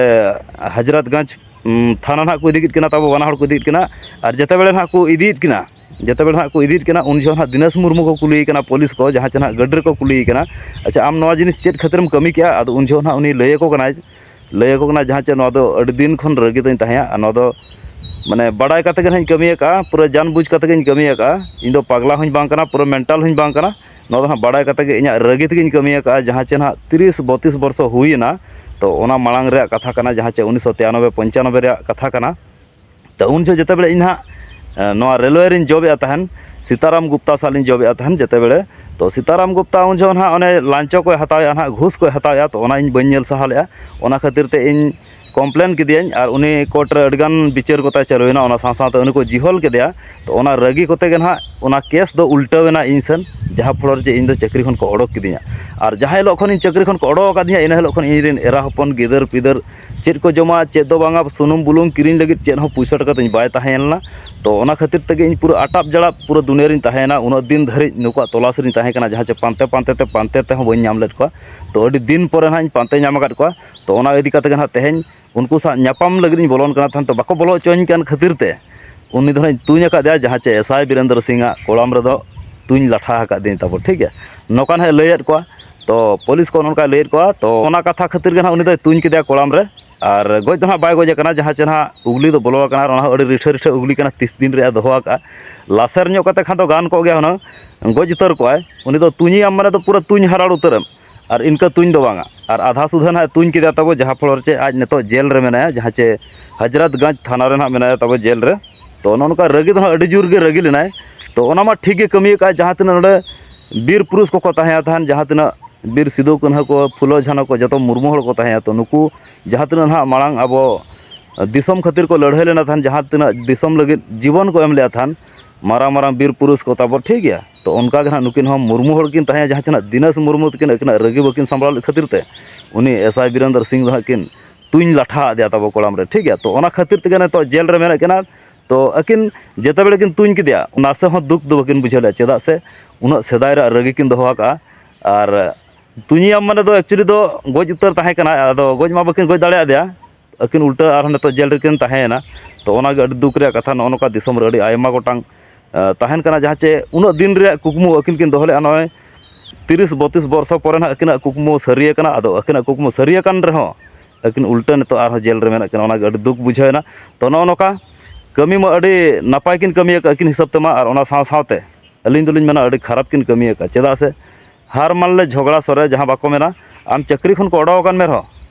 ᱦᱟᱡᱨᱟᱛᱜᱚᱸᱡᱽ, ᱩᱢ, ᱛᱷᱟᱱᱟ ᱱᱟᱦᱟᱜ ᱠᱚ ᱤᱫᱤ ᱠᱮᱫ ᱠᱤᱱᱟ, ᱛᱟᱵᱚ ᱵᱟᱱᱟ ᱦᱚᱲ ᱠᱚ ᱤᱫᱤ ᱠᱮᱫ ᱠᱤᱱᱟ᱾ ᱟᱨ ᱡᱮᱛᱮ ᱵᱮᱲᱮ ᱱᱟᱦᱟᱜ ᱠᱚ ᱤᱫᱤᱭᱮᱫ ᱠᱤᱱᱟ, ᱡᱮᱛᱮ ᱵᱮᱲᱮ ᱱᱟᱦᱟᱜ ᱠᱚ ᱤᱫᱤᱭᱮᱫ ᱠᱤᱱᱟ, ᱩᱱ ᱡᱚᱦᱚᱜ ᱱᱟᱦᱟᱜ ᱫᱤᱱᱮᱥ ᱢᱩᱨᱢᱩ ᱠᱚ ᱠᱩᱞᱤᱭᱮ ᱠᱟᱱᱟ ᱯᱩᱞᱤᱥ ᱠᱚ, ᱡᱟᱦᱟᱸ ᱪᱮ ᱱᱟᱦᱟᱜ ᱜᱟᱹᱰᱤ ᱨᱮᱠᱚ ᱠᱩᱞᱤᱭᱮ ᱠᱟᱱᱟ, "ᱟᱪᱪᱷᱟ, ᱟᱢ ᱱᱚᱣᱟ ᱡᱤᱱᱤᱥ ᱪᱮᱫ ᱠᱷᱟᱹᱛᱤᱨᱮᱢ ᱠᱟᱹᱢᱤ ᱠᱮᱜᱼᱟ?" ᱟᱫᱚ ᱩᱱ ᱡᱚᱦᱚᱜ ᱱᱟᱦᱟᱜ ᱩᱱᱤ ᱞᱟᱹᱭ ᱟᱠᱚ ᱠᱟᱱᱟᱭ, ᱞᱟᱹᱭ ᱟᱠᱚ ᱠᱟᱱᱟ, ᱡᱟᱦᱟᱸ ᱪᱮ ᱱᱚᱣᱟ ᱫᱚ ᱟᱹᱰᱤ ᱫᱤᱱ ᱠᱷᱚᱱ ᱨᱟᱹᱜᱤ ᱛᱤᱧ ᱛᱟᱦᱮᱸᱭᱟ, ᱟᱨ ᱱᱚᱣᱟ ᱫᱚ ᱢᱟᱱᱮ ᱵᱟᱲᱟᱭ ᱠᱟᱛᱮ ᱜᱮ ᱱᱟᱦᱟᱜ ᱤᱧ ᱠᱟᱹᱢᱤ ᱟᱠᱟᱫᱼᱟ, ᱯᱩᱨᱟᱹ ᱡᱟᱱ ᱵᱩᱡᱽ ᱠᱟᱛᱮ ᱜᱤᱧ ᱠᱟᱹᱢᱤ ᱟᱠᱟᱫᱼᱟ᱾ ᱤᱧ ᱫᱚ ᱯᱟᱜᱽᱞᱟ ᱦᱚᱸᱧ ᱵᱟᱝ ᱠᱟᱱᱟ, ᱯᱩᱨᱟᱹ ᱢᱮᱱᱴᱟᱞ ᱦᱚᱸᱧ ᱵᱟᱝ ᱠᱟᱱᱟ᱾ ᱱᱚᱣᱟ ᱫᱚ ᱱᱟᱦᱟᱜ ᱵᱟᱲᱟᱭ ᱠᱟᱛᱮ ᱜᱮ ᱤᱧᱟᱹᱜ ᱨᱟᱹᱜᱤ ᱛᱮᱜᱤᱧ ᱠᱟᱹᱢᱤ ᱟᱠᱟᱫᱼᱟ, ᱡᱟᱦᱟᱸ ᱪᱮ ᱱᱟᱦᱟᱜ ᱛᱤᱨᱤᱥ ᱵᱚᱛᱤᱥ ᱵᱚᱨᱥᱚ ᱦᱩᱭᱮᱱᱟ᱾ ᱛᱚ ᱚᱱᱟ ᱢᱟᱲᱟᱝ ᱨᱮᱭᱟᱜ ᱠᱟᱛᱷᱟ ᱠᱟᱱᱟ, ᱡᱟᱦᱟᱸ ᱪᱮ ᱩᱱᱤᱥᱥᱚ ᱛᱤᱨᱟᱱᱚᱵᱵᱳᱭ ᱯᱚᱧᱪᱟᱱᱚᱵᱵᱳᱭ ᱨᱮᱭᱟᱜ ᱠᱟᱛᱷᱟ ᱠᱟᱱᱟ᱾ ᱛᱚ ᱩᱱ ᱡᱚᱦᱚᱜ ᱡᱮᱛᱮ ᱵᱮᱲᱮ ᱤᱧ ᱱᱟᱦᱟᱜ, ᱮ, ᱱᱚᱣᱟ ᱨᱮᱞᱣᱮ ᱨᱤᱧ ᱡᱚᱵᱮᱫᱼᱟ ᱛᱟᱦᱮᱱ, ᱥᱤᱛᱟᱨᱟᱢ ᱜᱩᱯᱛᱟ ᱥᱟᱞ ᱤᱧ ᱡᱚᱵᱮᱫᱼᱟ ᱛᱟᱦᱮᱱ ᱡᱮᱛᱮ ᱵᱮᱲᱮ᱾ ᱛᱚ ᱥᱤᱛᱟᱨᱟᱢ ᱜᱩᱯᱛᱟ ᱩᱱ ᱡᱚᱦᱚᱜ ᱱᱟᱦᱟᱜ ᱚᱱᱮ ᱞᱟᱧᱪᱚ ᱠᱚᱭ ᱦᱟᱛᱟᱣᱮᱫᱼᱟ ᱱᱟᱦᱟᱜ, ᱜᱷᱩᱥ ᱠᱚᱭ ᱦᱟᱛᱟᱣᱮᱫᱼᱟ, ᱛᱚ ᱚᱱᱟ ᱤᱧ ᱵᱟᱹᱧ ᱧᱮᱞ ᱥᱟᱦᱟ ᱞᱮᱫᱼᱟ᱾ ᱚᱱᱟ ᱠᱷᱟᱹᱛᱤᱨ ᱛᱮ ᱤᱧ ᱠᱚᱢᱯᱞᱮᱱ ᱠᱮᱫᱮᱭᱟᱹᱧ, ᱟᱨ ᱩᱱᱤ ᱠᱳᱨᱴ ᱨᱮ ᱟᱹᱰᱤᱜᱟᱱ ᱵᱤᱪᱟᱹᱨ ᱠᱚ ᱛᱟᱭ ᱪᱟᱹᱞᱩᱭᱮᱱᱟ, ᱚᱱᱟ ᱥᱟᱶ ᱥᱟᱶᱛᱮ ᱩᱱᱤ ᱠᱚ ᱡᱤᱦᱚᱞ ᱠᱮᱫᱮᱭᱟ᱾ ᱛᱚ ᱚᱱᱟ ᱨᱟᱹᱜᱤ ᱠᱚᱛᱮ ᱜᱮ ᱱᱟᱦᱟᱜ ᱚᱱᱟ ᱠᱮᱥ ᱫᱚ ᱩᱞᱴᱟᱹᱣᱮᱱᱟ ᱤᱧ ᱥᱮᱱ᱾ ᱡᱟᱦᱟᱸ ᱯᱷᱚᱞᱚ ᱨᱮ ᱪᱮᱫ ᱤᱧ ᱫᱚ ᱪᱟᱹᱠᱨᱤ ᱠᱷᱚᱱ ᱠᱚ ᱚᱰᱚᱠ ᱠᱤᱫᱤᱧᱟ᱾ ᱟᱨ ᱡᱟᱦᱟᱸ ᱦᱤᱞᱳᱜ ᱠᱷᱚᱱ ᱤᱧ ᱪᱟᱹᱠᱨᱤ ᱠᱷᱚᱱ ᱠᱚ ᱚᱰᱚᱠ ᱟᱠᱟᱫᱤᱧᱟ, ᱤᱱᱟᱹ ᱦᱤᱞᱳᱜ ᱠᱷᱚᱱ ᱤᱧ ᱨᱮᱱ ᱮᱨᱟ ᱦᱚᱯᱚᱱ, ᱜᱤᱫᱟᱹᱨ ᱯᱤᱫᱟᱹᱨ, ᱪᱮᱫ ᱠᱚ ᱡᱚᱢᱟ, ᱪᱮᱫ ᱫᱚ ᱵᱟᱝᱟ, ᱥᱩᱱᱩᱢ ᱵᱩᱞᱩᱝ ᱠᱤᱨᱤᱧ ᱞᱟᱹᱜᱤᱫ ᱪᱮᱫ ᱦᱚᱸ ᱯᱩᱭᱥᱟᱹ ᱴᱟᱠᱟ ᱛᱤᱧ ᱵᱟᱭ ᱛᱟᱦᱮᱸ ᱞᱮᱱᱟ᱾ ᱛᱚ ᱚᱱᱟ ᱠᱷᱟᱹᱛᱤᱨ ᱛᱮᱜᱮ ᱤᱧ ᱯᱩᱨᱟᱹ ᱟᱴᱟᱯ ᱡᱟᱲᱟᱯ ᱯᱩᱨᱟᱹ ᱫᱩᱱᱤᱭᱟᱹ ᱨᱤᱧ ᱛᱟᱦᱮᱸᱭᱮᱱᱟ᱾ ᱩᱱᱟᱹᱜ ᱫᱤᱱ ᱫᱷᱟᱹᱨᱤᱡ ᱱᱩᱠᱩᱣᱟᱜ ᱛᱚᱞᱟᱥ ᱨᱤᱧ ᱛᱟᱦᱮᱸ ᱠᱟᱱᱟ, ᱡᱟᱦᱟᱸ ᱪᱮ ᱯᱟᱱᱛᱮ ᱯᱟᱱᱛᱮ ᱛᱮ ᱯᱟᱱᱛᱮ ᱛᱮᱦᱚᱸ ᱵᱟᱹᱧ ᱧᱟᱢ ᱞᱮᱫ ᱠᱚᱣᱟ᱾ ᱛᱚ ᱟᱹᱰᱤ ᱫᱤᱱ ᱯᱚᱨᱮ ᱦᱟᱸᱜ ᱤᱧ ᱯᱟᱱᱛᱮ ᱧᱟᱢ ᱟᱠᱟᱫ ᱠᱚᱣᱟ᱾ ᱛᱚ ᱚᱱᱟ ᱤᱫᱤ ᱠᱟᱛᱮ ᱜᱮ ᱦᱟᱸᱜ ᱛᱮᱦᱮᱧ ᱩᱱᱠᱩ ᱥᱟᱶ ᱧᱟᱯᱟᱢ ᱞᱟᱹᱜᱤᱫ ᱤᱧ ᱵᱚᱞᱚᱱ ᱠᱟᱱᱟ ᱛᱟᱦᱮᱸᱫ, ᱛᱚ ᱵᱟᱠᱚ ᱵᱚᱞᱚ ᱦᱚᱪᱚᱣᱟᱹᱧ ᱠᱟᱱ ᱠᱷᱟᱹᱛᱤᱨ ᱛᱮ ᱩᱱᱤ ᱫᱚ ᱦᱟᱸᱜ ᱤᱧ ᱛᱩᱧ ᱟᱠᱟᱫᱮᱭᱟ, ᱡᱟᱦᱟᱸ ᱪᱮ ᱮᱥ ᱟᱭ ᱵᱤᱨᱮᱱᱫᱨᱚ ᱥᱤᱝ ᱟᱜ ᱠᱚᱲᱟᱢ ᱨᱮᱫᱚ ᱛᱩᱧ ᱞᱟᱴᱷᱟ ᱟᱠᱟᱫᱤᱧ ᱛᱟᱵᱚ, ᱴᱷᱤᱠ ᱜᱮᱭᱟ᱾ ᱱᱚᱝᱠᱟ ᱱᱟᱦᱟᱜ ᱞᱟᱹᱭᱮᱫ ᱠᱚᱣᱟ, ᱛᱚ ᱯᱩᱞᱤᱥ ᱠᱚ ᱱᱚᱝᱠᱟᱭ ᱞᱟᱹᱭᱮᱫ ᱠᱚᱣᱟ, ᱛᱚ ᱚᱱᱟ ᱠᱟᱛᱷᱟ ᱠᱷᱟᱹᱛᱤᱨ ᱜᱮ ᱱᱟᱦᱟᱜ ᱩᱱᱤ ᱫᱚᱭ ᱛᱩᱧ ᱠᱮᱫᱮᱭᱟ ᱠᱚᱲᱟᱢ ᱨᱮ᱾ ᱟᱨ ᱜᱚᱡ ᱫᱚ ᱱᱟᱦᱟᱜ ᱵᱟᱭ ᱜᱚᱡ ᱟᱠᱟᱱᱟ, ᱡᱟᱦᱟᱸ ᱪᱮ ᱱᱟᱦᱟᱜ ᱩᱜᱽᱞᱤ ᱫᱚ ᱵᱚᱞᱚ ᱟᱠᱟᱱᱟ, ᱟᱨ ᱚᱱᱟ ᱦᱚᱸ ᱟᱹᱰᱤ ᱨᱤᱴᱷᱟᱹ ᱨᱤᱴᱷᱟᱹ ᱩᱜᱽᱞᱤ ᱠᱟᱱᱟ, ᱛᱤᱥ ᱫᱤᱱ ᱨᱮᱭᱟᱜ ᱫᱚᱦᱚ ᱟᱠᱟᱫᱼᱟ᱾ ᱞᱟᱥᱮᱨ ᱧᱚᱜ ᱠᱟᱛᱮ ᱠᱷᱟᱱ ᱫᱚ ᱜᱟᱱ ᱠᱚᱜ ᱜᱮᱭᱟ ᱦᱩᱱᱟᱹᱝ, ᱜᱚᱡ ᱩᱛᱟᱹᱨ ᱠᱚᱜᱼᱟᱭ᱾ ᱩᱱᱤ ᱫᱚ ᱛᱩᱧᱮᱭᱟᱢ ᱢᱟᱱᱮ ᱫᱚ ᱯᱩᱨᱟᱹ ᱛᱩᱧ ᱦᱟᱨᱟᱲ ᱩᱛᱟᱹᱨᱮᱢ, ᱟᱨ ᱤᱱᱠᱟᱹ ᱛᱩᱧ ᱫᱚ ᱵᱟᱝᱟ᱾ ᱟᱨ ᱟᱫᱷᱟ ᱥᱩᱫᱷᱟᱹ ᱱᱟᱦᱟᱜ ᱛᱩᱧ ᱠᱮᱫᱮᱭᱟ ᱛᱟᱵᱚ, ᱡᱟᱦᱟᱸ ᱯᱷᱚᱞᱚ ᱨᱮ ᱪᱮ ᱟᱡ ᱱᱤᱛᱚᱜ ᱡᱮᱞ ᱨᱮ ᱢᱮᱱᱟᱭᱟ, ᱡᱟᱦᱟᱸ ᱪᱮ ᱦᱟᱡᱽᱨᱟᱛᱜᱚᱸᱡᱽ ᱛᱷᱟᱱᱟ ᱨᱮ ᱱᱟᱦᱟᱜ ᱢᱮᱱᱟᱭᱟ ᱛᱟᱵᱚ ᱡᱮᱞ ᱨᱮ᱾ ᱛᱚ ᱱᱚᱜᱼᱚ ᱱᱚᱝᱠᱟ ᱨᱟᱹᱜᱤ ᱫᱚ ᱱᱟᱦᱟᱜ ᱟᱹᱰᱤ ᱡᱳᱨ ᱜᱮ ᱨᱟᱹᱜᱤ ᱞᱮᱱᱟᱭ᱾ ᱛᱚ ᱚᱱᱟ ᱢᱟ ᱴᱷᱤᱠ ᱜᱮ ᱠᱟᱹᱢᱤ ᱟᱠᱟᱫᱼᱟᱭ, ᱡᱟᱦᱟᱸ ᱛᱤᱱᱟᱹᱜ ᱱᱚᱰᱮ ᱵᱤᱨ ᱯᱩᱨᱩᱥ ᱠᱚᱠᱚ ᱛᱟᱦᱮᱸ ᱛᱟᱦᱮᱱ, ᱡᱟᱦᱟᱸ ᱛᱤᱱᱟᱹᱜ ᱵᱤᱨ ᱥᱤᱫᱩ ᱠᱟᱹᱱᱦᱩ ᱠᱚ, ᱯᱷᱩᱞᱳ ᱡᱷᱟᱱᱚ ᱠᱚ, ᱡᱚᱛᱚ ᱢᱩᱨᱢᱩ ᱦᱚᱲ ᱠᱚ ᱛᱟᱦᱮᱸᱭᱟ᱾ ᱛᱚ ᱱᱩᱠᱩ ᱡᱟᱦᱟᱸ ᱛᱤᱱᱟᱹᱜ ᱱᱟᱦᱟᱜ ᱢᱟᱲᱟᱝ ᱟᱵᱚ ᱫᱤᱥᱚᱢ ᱠᱷᱟᱹᱛᱤᱨ ᱠᱚ ᱞᱟᱹᱲᱦᱟᱹᱭ ᱞᱮᱱᱟ ᱛᱟᱦᱮᱱ, ᱡᱟᱦᱟᱸ ᱛᱤᱱᱟᱹᱜ ᱫᱤᱥᱚᱢ ᱞᱟᱹᱜᱤᱫ ᱡᱤᱵᱚᱱ ᱠᱚ ᱮᱢ ᱞᱮᱫᱼᱟ ᱛᱟᱦᱮᱱ, ᱢᱟᱨᱟᱝ ᱢᱟᱨᱟᱝ ᱵᱤᱨ ᱯᱩᱨᱩᱥ ᱠᱚ ᱛᱟᱵᱚ, ᱴᱷᱤᱠ ᱜᱮᱭᱟ᱾ ᱛᱚ ᱚᱱᱠᱟ ᱜᱮ ᱱᱟᱦᱟᱜ ᱱᱩᱠᱤᱱ ᱦᱚᱸ ᱢᱩᱨᱢᱩ ᱦᱚᱲ ᱠᱤᱱ ᱛᱟᱦᱮᱸᱭᱟ, ᱡᱟᱦᱟᱸ ᱛᱤᱱᱟᱹᱜ ᱫᱤᱱᱟᱹᱥ ᱢᱩᱨᱢᱩ ᱛᱟᱹᱠᱤᱱ ᱟᱹᱠᱤᱱᱟᱜ ᱨᱟᱹᱜᱤ ᱵᱟᱹᱠᱤᱱ ᱥᱟᱢᱵᱲᱟᱣ ᱞᱮᱫ ᱠᱷᱟᱹᱛᱤᱨ ᱛᱮ ᱩᱱᱤ ᱮᱥ ᱟᱭ ᱵᱤᱨᱮᱱᱫᱨᱚ ᱥᱤᱝ ᱫᱚ ᱦᱟᱸᱜ ᱠᱤᱱ ᱛᱩᱧ ᱞᱟᱴᱷᱟ ᱟᱫᱮᱭᱟ ᱛᱟᱵᱚ ᱠᱚᱲᱟᱢ ᱨᱮ, ᱴᱷᱤᱠ ᱜᱮᱭᱟ᱾ ᱛᱚ ᱚᱱᱟ ᱠᱷᱟᱹᱛᱤᱨ ᱛᱮᱜᱮ ᱱᱤᱛᱚᱜ ᱡᱮᱞ ᱨᱮ ᱢᱮᱱᱟᱜ ᱠᱤᱱᱟ᱾ ᱛᱚ ᱟᱹᱠᱤᱱ ᱡᱮᱛᱮ ᱵᱮᱲᱮ ᱠᱤᱱ ᱛᱩᱧ ᱠᱮᱫᱮᱭᱟ, ᱱᱟᱥᱮ ᱦᱚᱸ ᱫᱩᱠ ᱫᱚ ᱵᱟᱹᱠᱤᱱ ᱵᱩᱡᱷᱟᱹᱣ ᱞᱮᱫᱼᱟ, ᱪᱮᱫᱟᱜ ᱥᱮ ᱩᱱᱟᱹᱜ ᱥᱮᱫᱟᱭ ᱨᱮᱭᱟᱜ ᱨᱟᱹᱜᱤ ᱠᱤᱱ ᱫᱚᱦᱚ ᱟᱠᱟᱫᱼᱟ᱾ ᱟᱨ ᱛᱩᱧᱤᱭᱟᱢ ᱢᱟᱱᱮ ᱫᱚ actually ᱫᱚ ᱜᱚᱡ ᱩᱛᱟᱹᱨ ᱛᱟᱦᱮᱸ ᱠᱟᱱᱟ, ᱟᱫᱚ ᱜᱚᱡ ᱢᱟ ᱵᱟᱹᱠᱤᱱ ᱜᱚᱡ ᱫᱟᱲᱮᱭᱟᱫᱮᱭᱟ, ᱟᱹᱠᱤᱱ ᱩᱞᱴᱟᱹ ᱟᱨᱦᱚᱸ ᱱᱤᱛᱚᱜ ᱡᱮᱞ ᱨᱮᱠᱤᱱ ᱛᱟᱦᱮᱸᱭᱮᱱᱟ᱾ ᱛᱚ ᱚᱱᱟᱜᱮ ᱟᱹᱰᱤ ᱫᱩᱠ ᱨᱮᱭᱟᱜ ᱠᱟᱛᱷᱟ, ᱱᱚᱜᱼᱚ ᱱᱚᱝᱠᱟ ᱫᱤᱥᱚᱢ ᱨᱮ ᱟᱹᱰᱤ ᱟᱭᱢᱟ ᱜᱚᱴᱟᱝ, ᱟᱸ, ᱛᱟᱦᱮᱱ ᱠᱟᱱᱟ, ᱡᱟᱦᱟᱸ ᱪᱮ ᱩᱱᱟᱹᱜ ᱫᱤᱱ ᱨᱮᱭᱟᱜ ᱠᱩᱠᱢᱩ ᱟᱹᱠᱤᱱ ᱠᱤᱱ ᱫᱚᱦᱚ ᱞᱮᱫᱼᱟ, ᱱᱚᱜᱼᱚᱭ ᱛᱤᱨᱤᱥ ᱵᱚᱛᱤᱥ ᱵᱚᱨᱥᱚ ᱯᱚᱨᱮ ᱱᱟᱦᱟᱜ ᱟᱹᱠᱤᱱᱟᱜ ᱠᱩᱠᱢᱩ ᱥᱟᱹᱨᱤ ᱟᱠᱟᱱᱟ᱾ ᱟᱫᱚ ᱟᱹᱠᱤᱱᱟᱜ ᱠᱩᱠᱢᱩ ᱥᱟᱹᱨᱤ ᱟᱠᱟᱱ ᱨᱮᱦᱚᱸ ᱟᱹᱠᱤᱱ ᱩᱞᱴᱟᱹ ᱱᱤᱛᱚᱜ ᱟᱨᱦᱚᱸ ᱡᱮᱞ ᱨᱮ ᱢᱮᱱᱟᱜ ᱠᱤᱱᱟ, ᱚᱱᱟᱜᱮ ᱟᱹᱰᱤ ᱫᱩᱠ ᱵᱩᱡᱷᱟᱹᱣ ᱮᱱᱟ᱾ ᱛᱚ ᱱᱚᱜᱼᱚ ᱱᱚᱝᱠᱟ ᱠᱟᱹᱢᱤ ᱢᱟ ᱟᱹᱰᱤ ᱱᱟᱯᱟᱭ ᱠᱤᱱ ᱠᱟᱹᱢᱤ ᱟᱠᱟᱫ ᱟᱹᱠᱤᱱ ᱦᱤᱥᱟᱹᱵ ᱛᱮᱢᱟ, ᱟᱨ ᱚᱱᱟ ᱥᱟᱶ ᱥᱟᱶᱛᱮ ᱟᱹᱞᱤᱧ ᱫᱚᱞᱤᱧ ᱢᱮᱱᱟ ᱟᱹᱰᱤ ᱠᱷᱟᱨᱟᱯ ᱠᱤᱱ ᱠᱟᱹᱢᱤ ᱟᱠᱟᱫ᱾ ᱪᱮᱫᱟᱜ ᱥᱮ ᱦᱟᱨ ᱢᱟᱱᱞᱮ ᱡᱷᱚᱜᱽᱲᱟ ᱥᱚᱨᱮ, ᱡᱟᱦᱟᱸ ᱵᱟᱠᱚ ᱢᱮᱱᱟ, ᱟᱢ ᱪᱟᱹᱠᱨᱤ ᱠᱷᱚᱱ ᱠᱚ ᱚᱰᱚᱠ ᱟᱠᱟᱫ ᱢᱮ ᱨᱮᱦᱚᱸ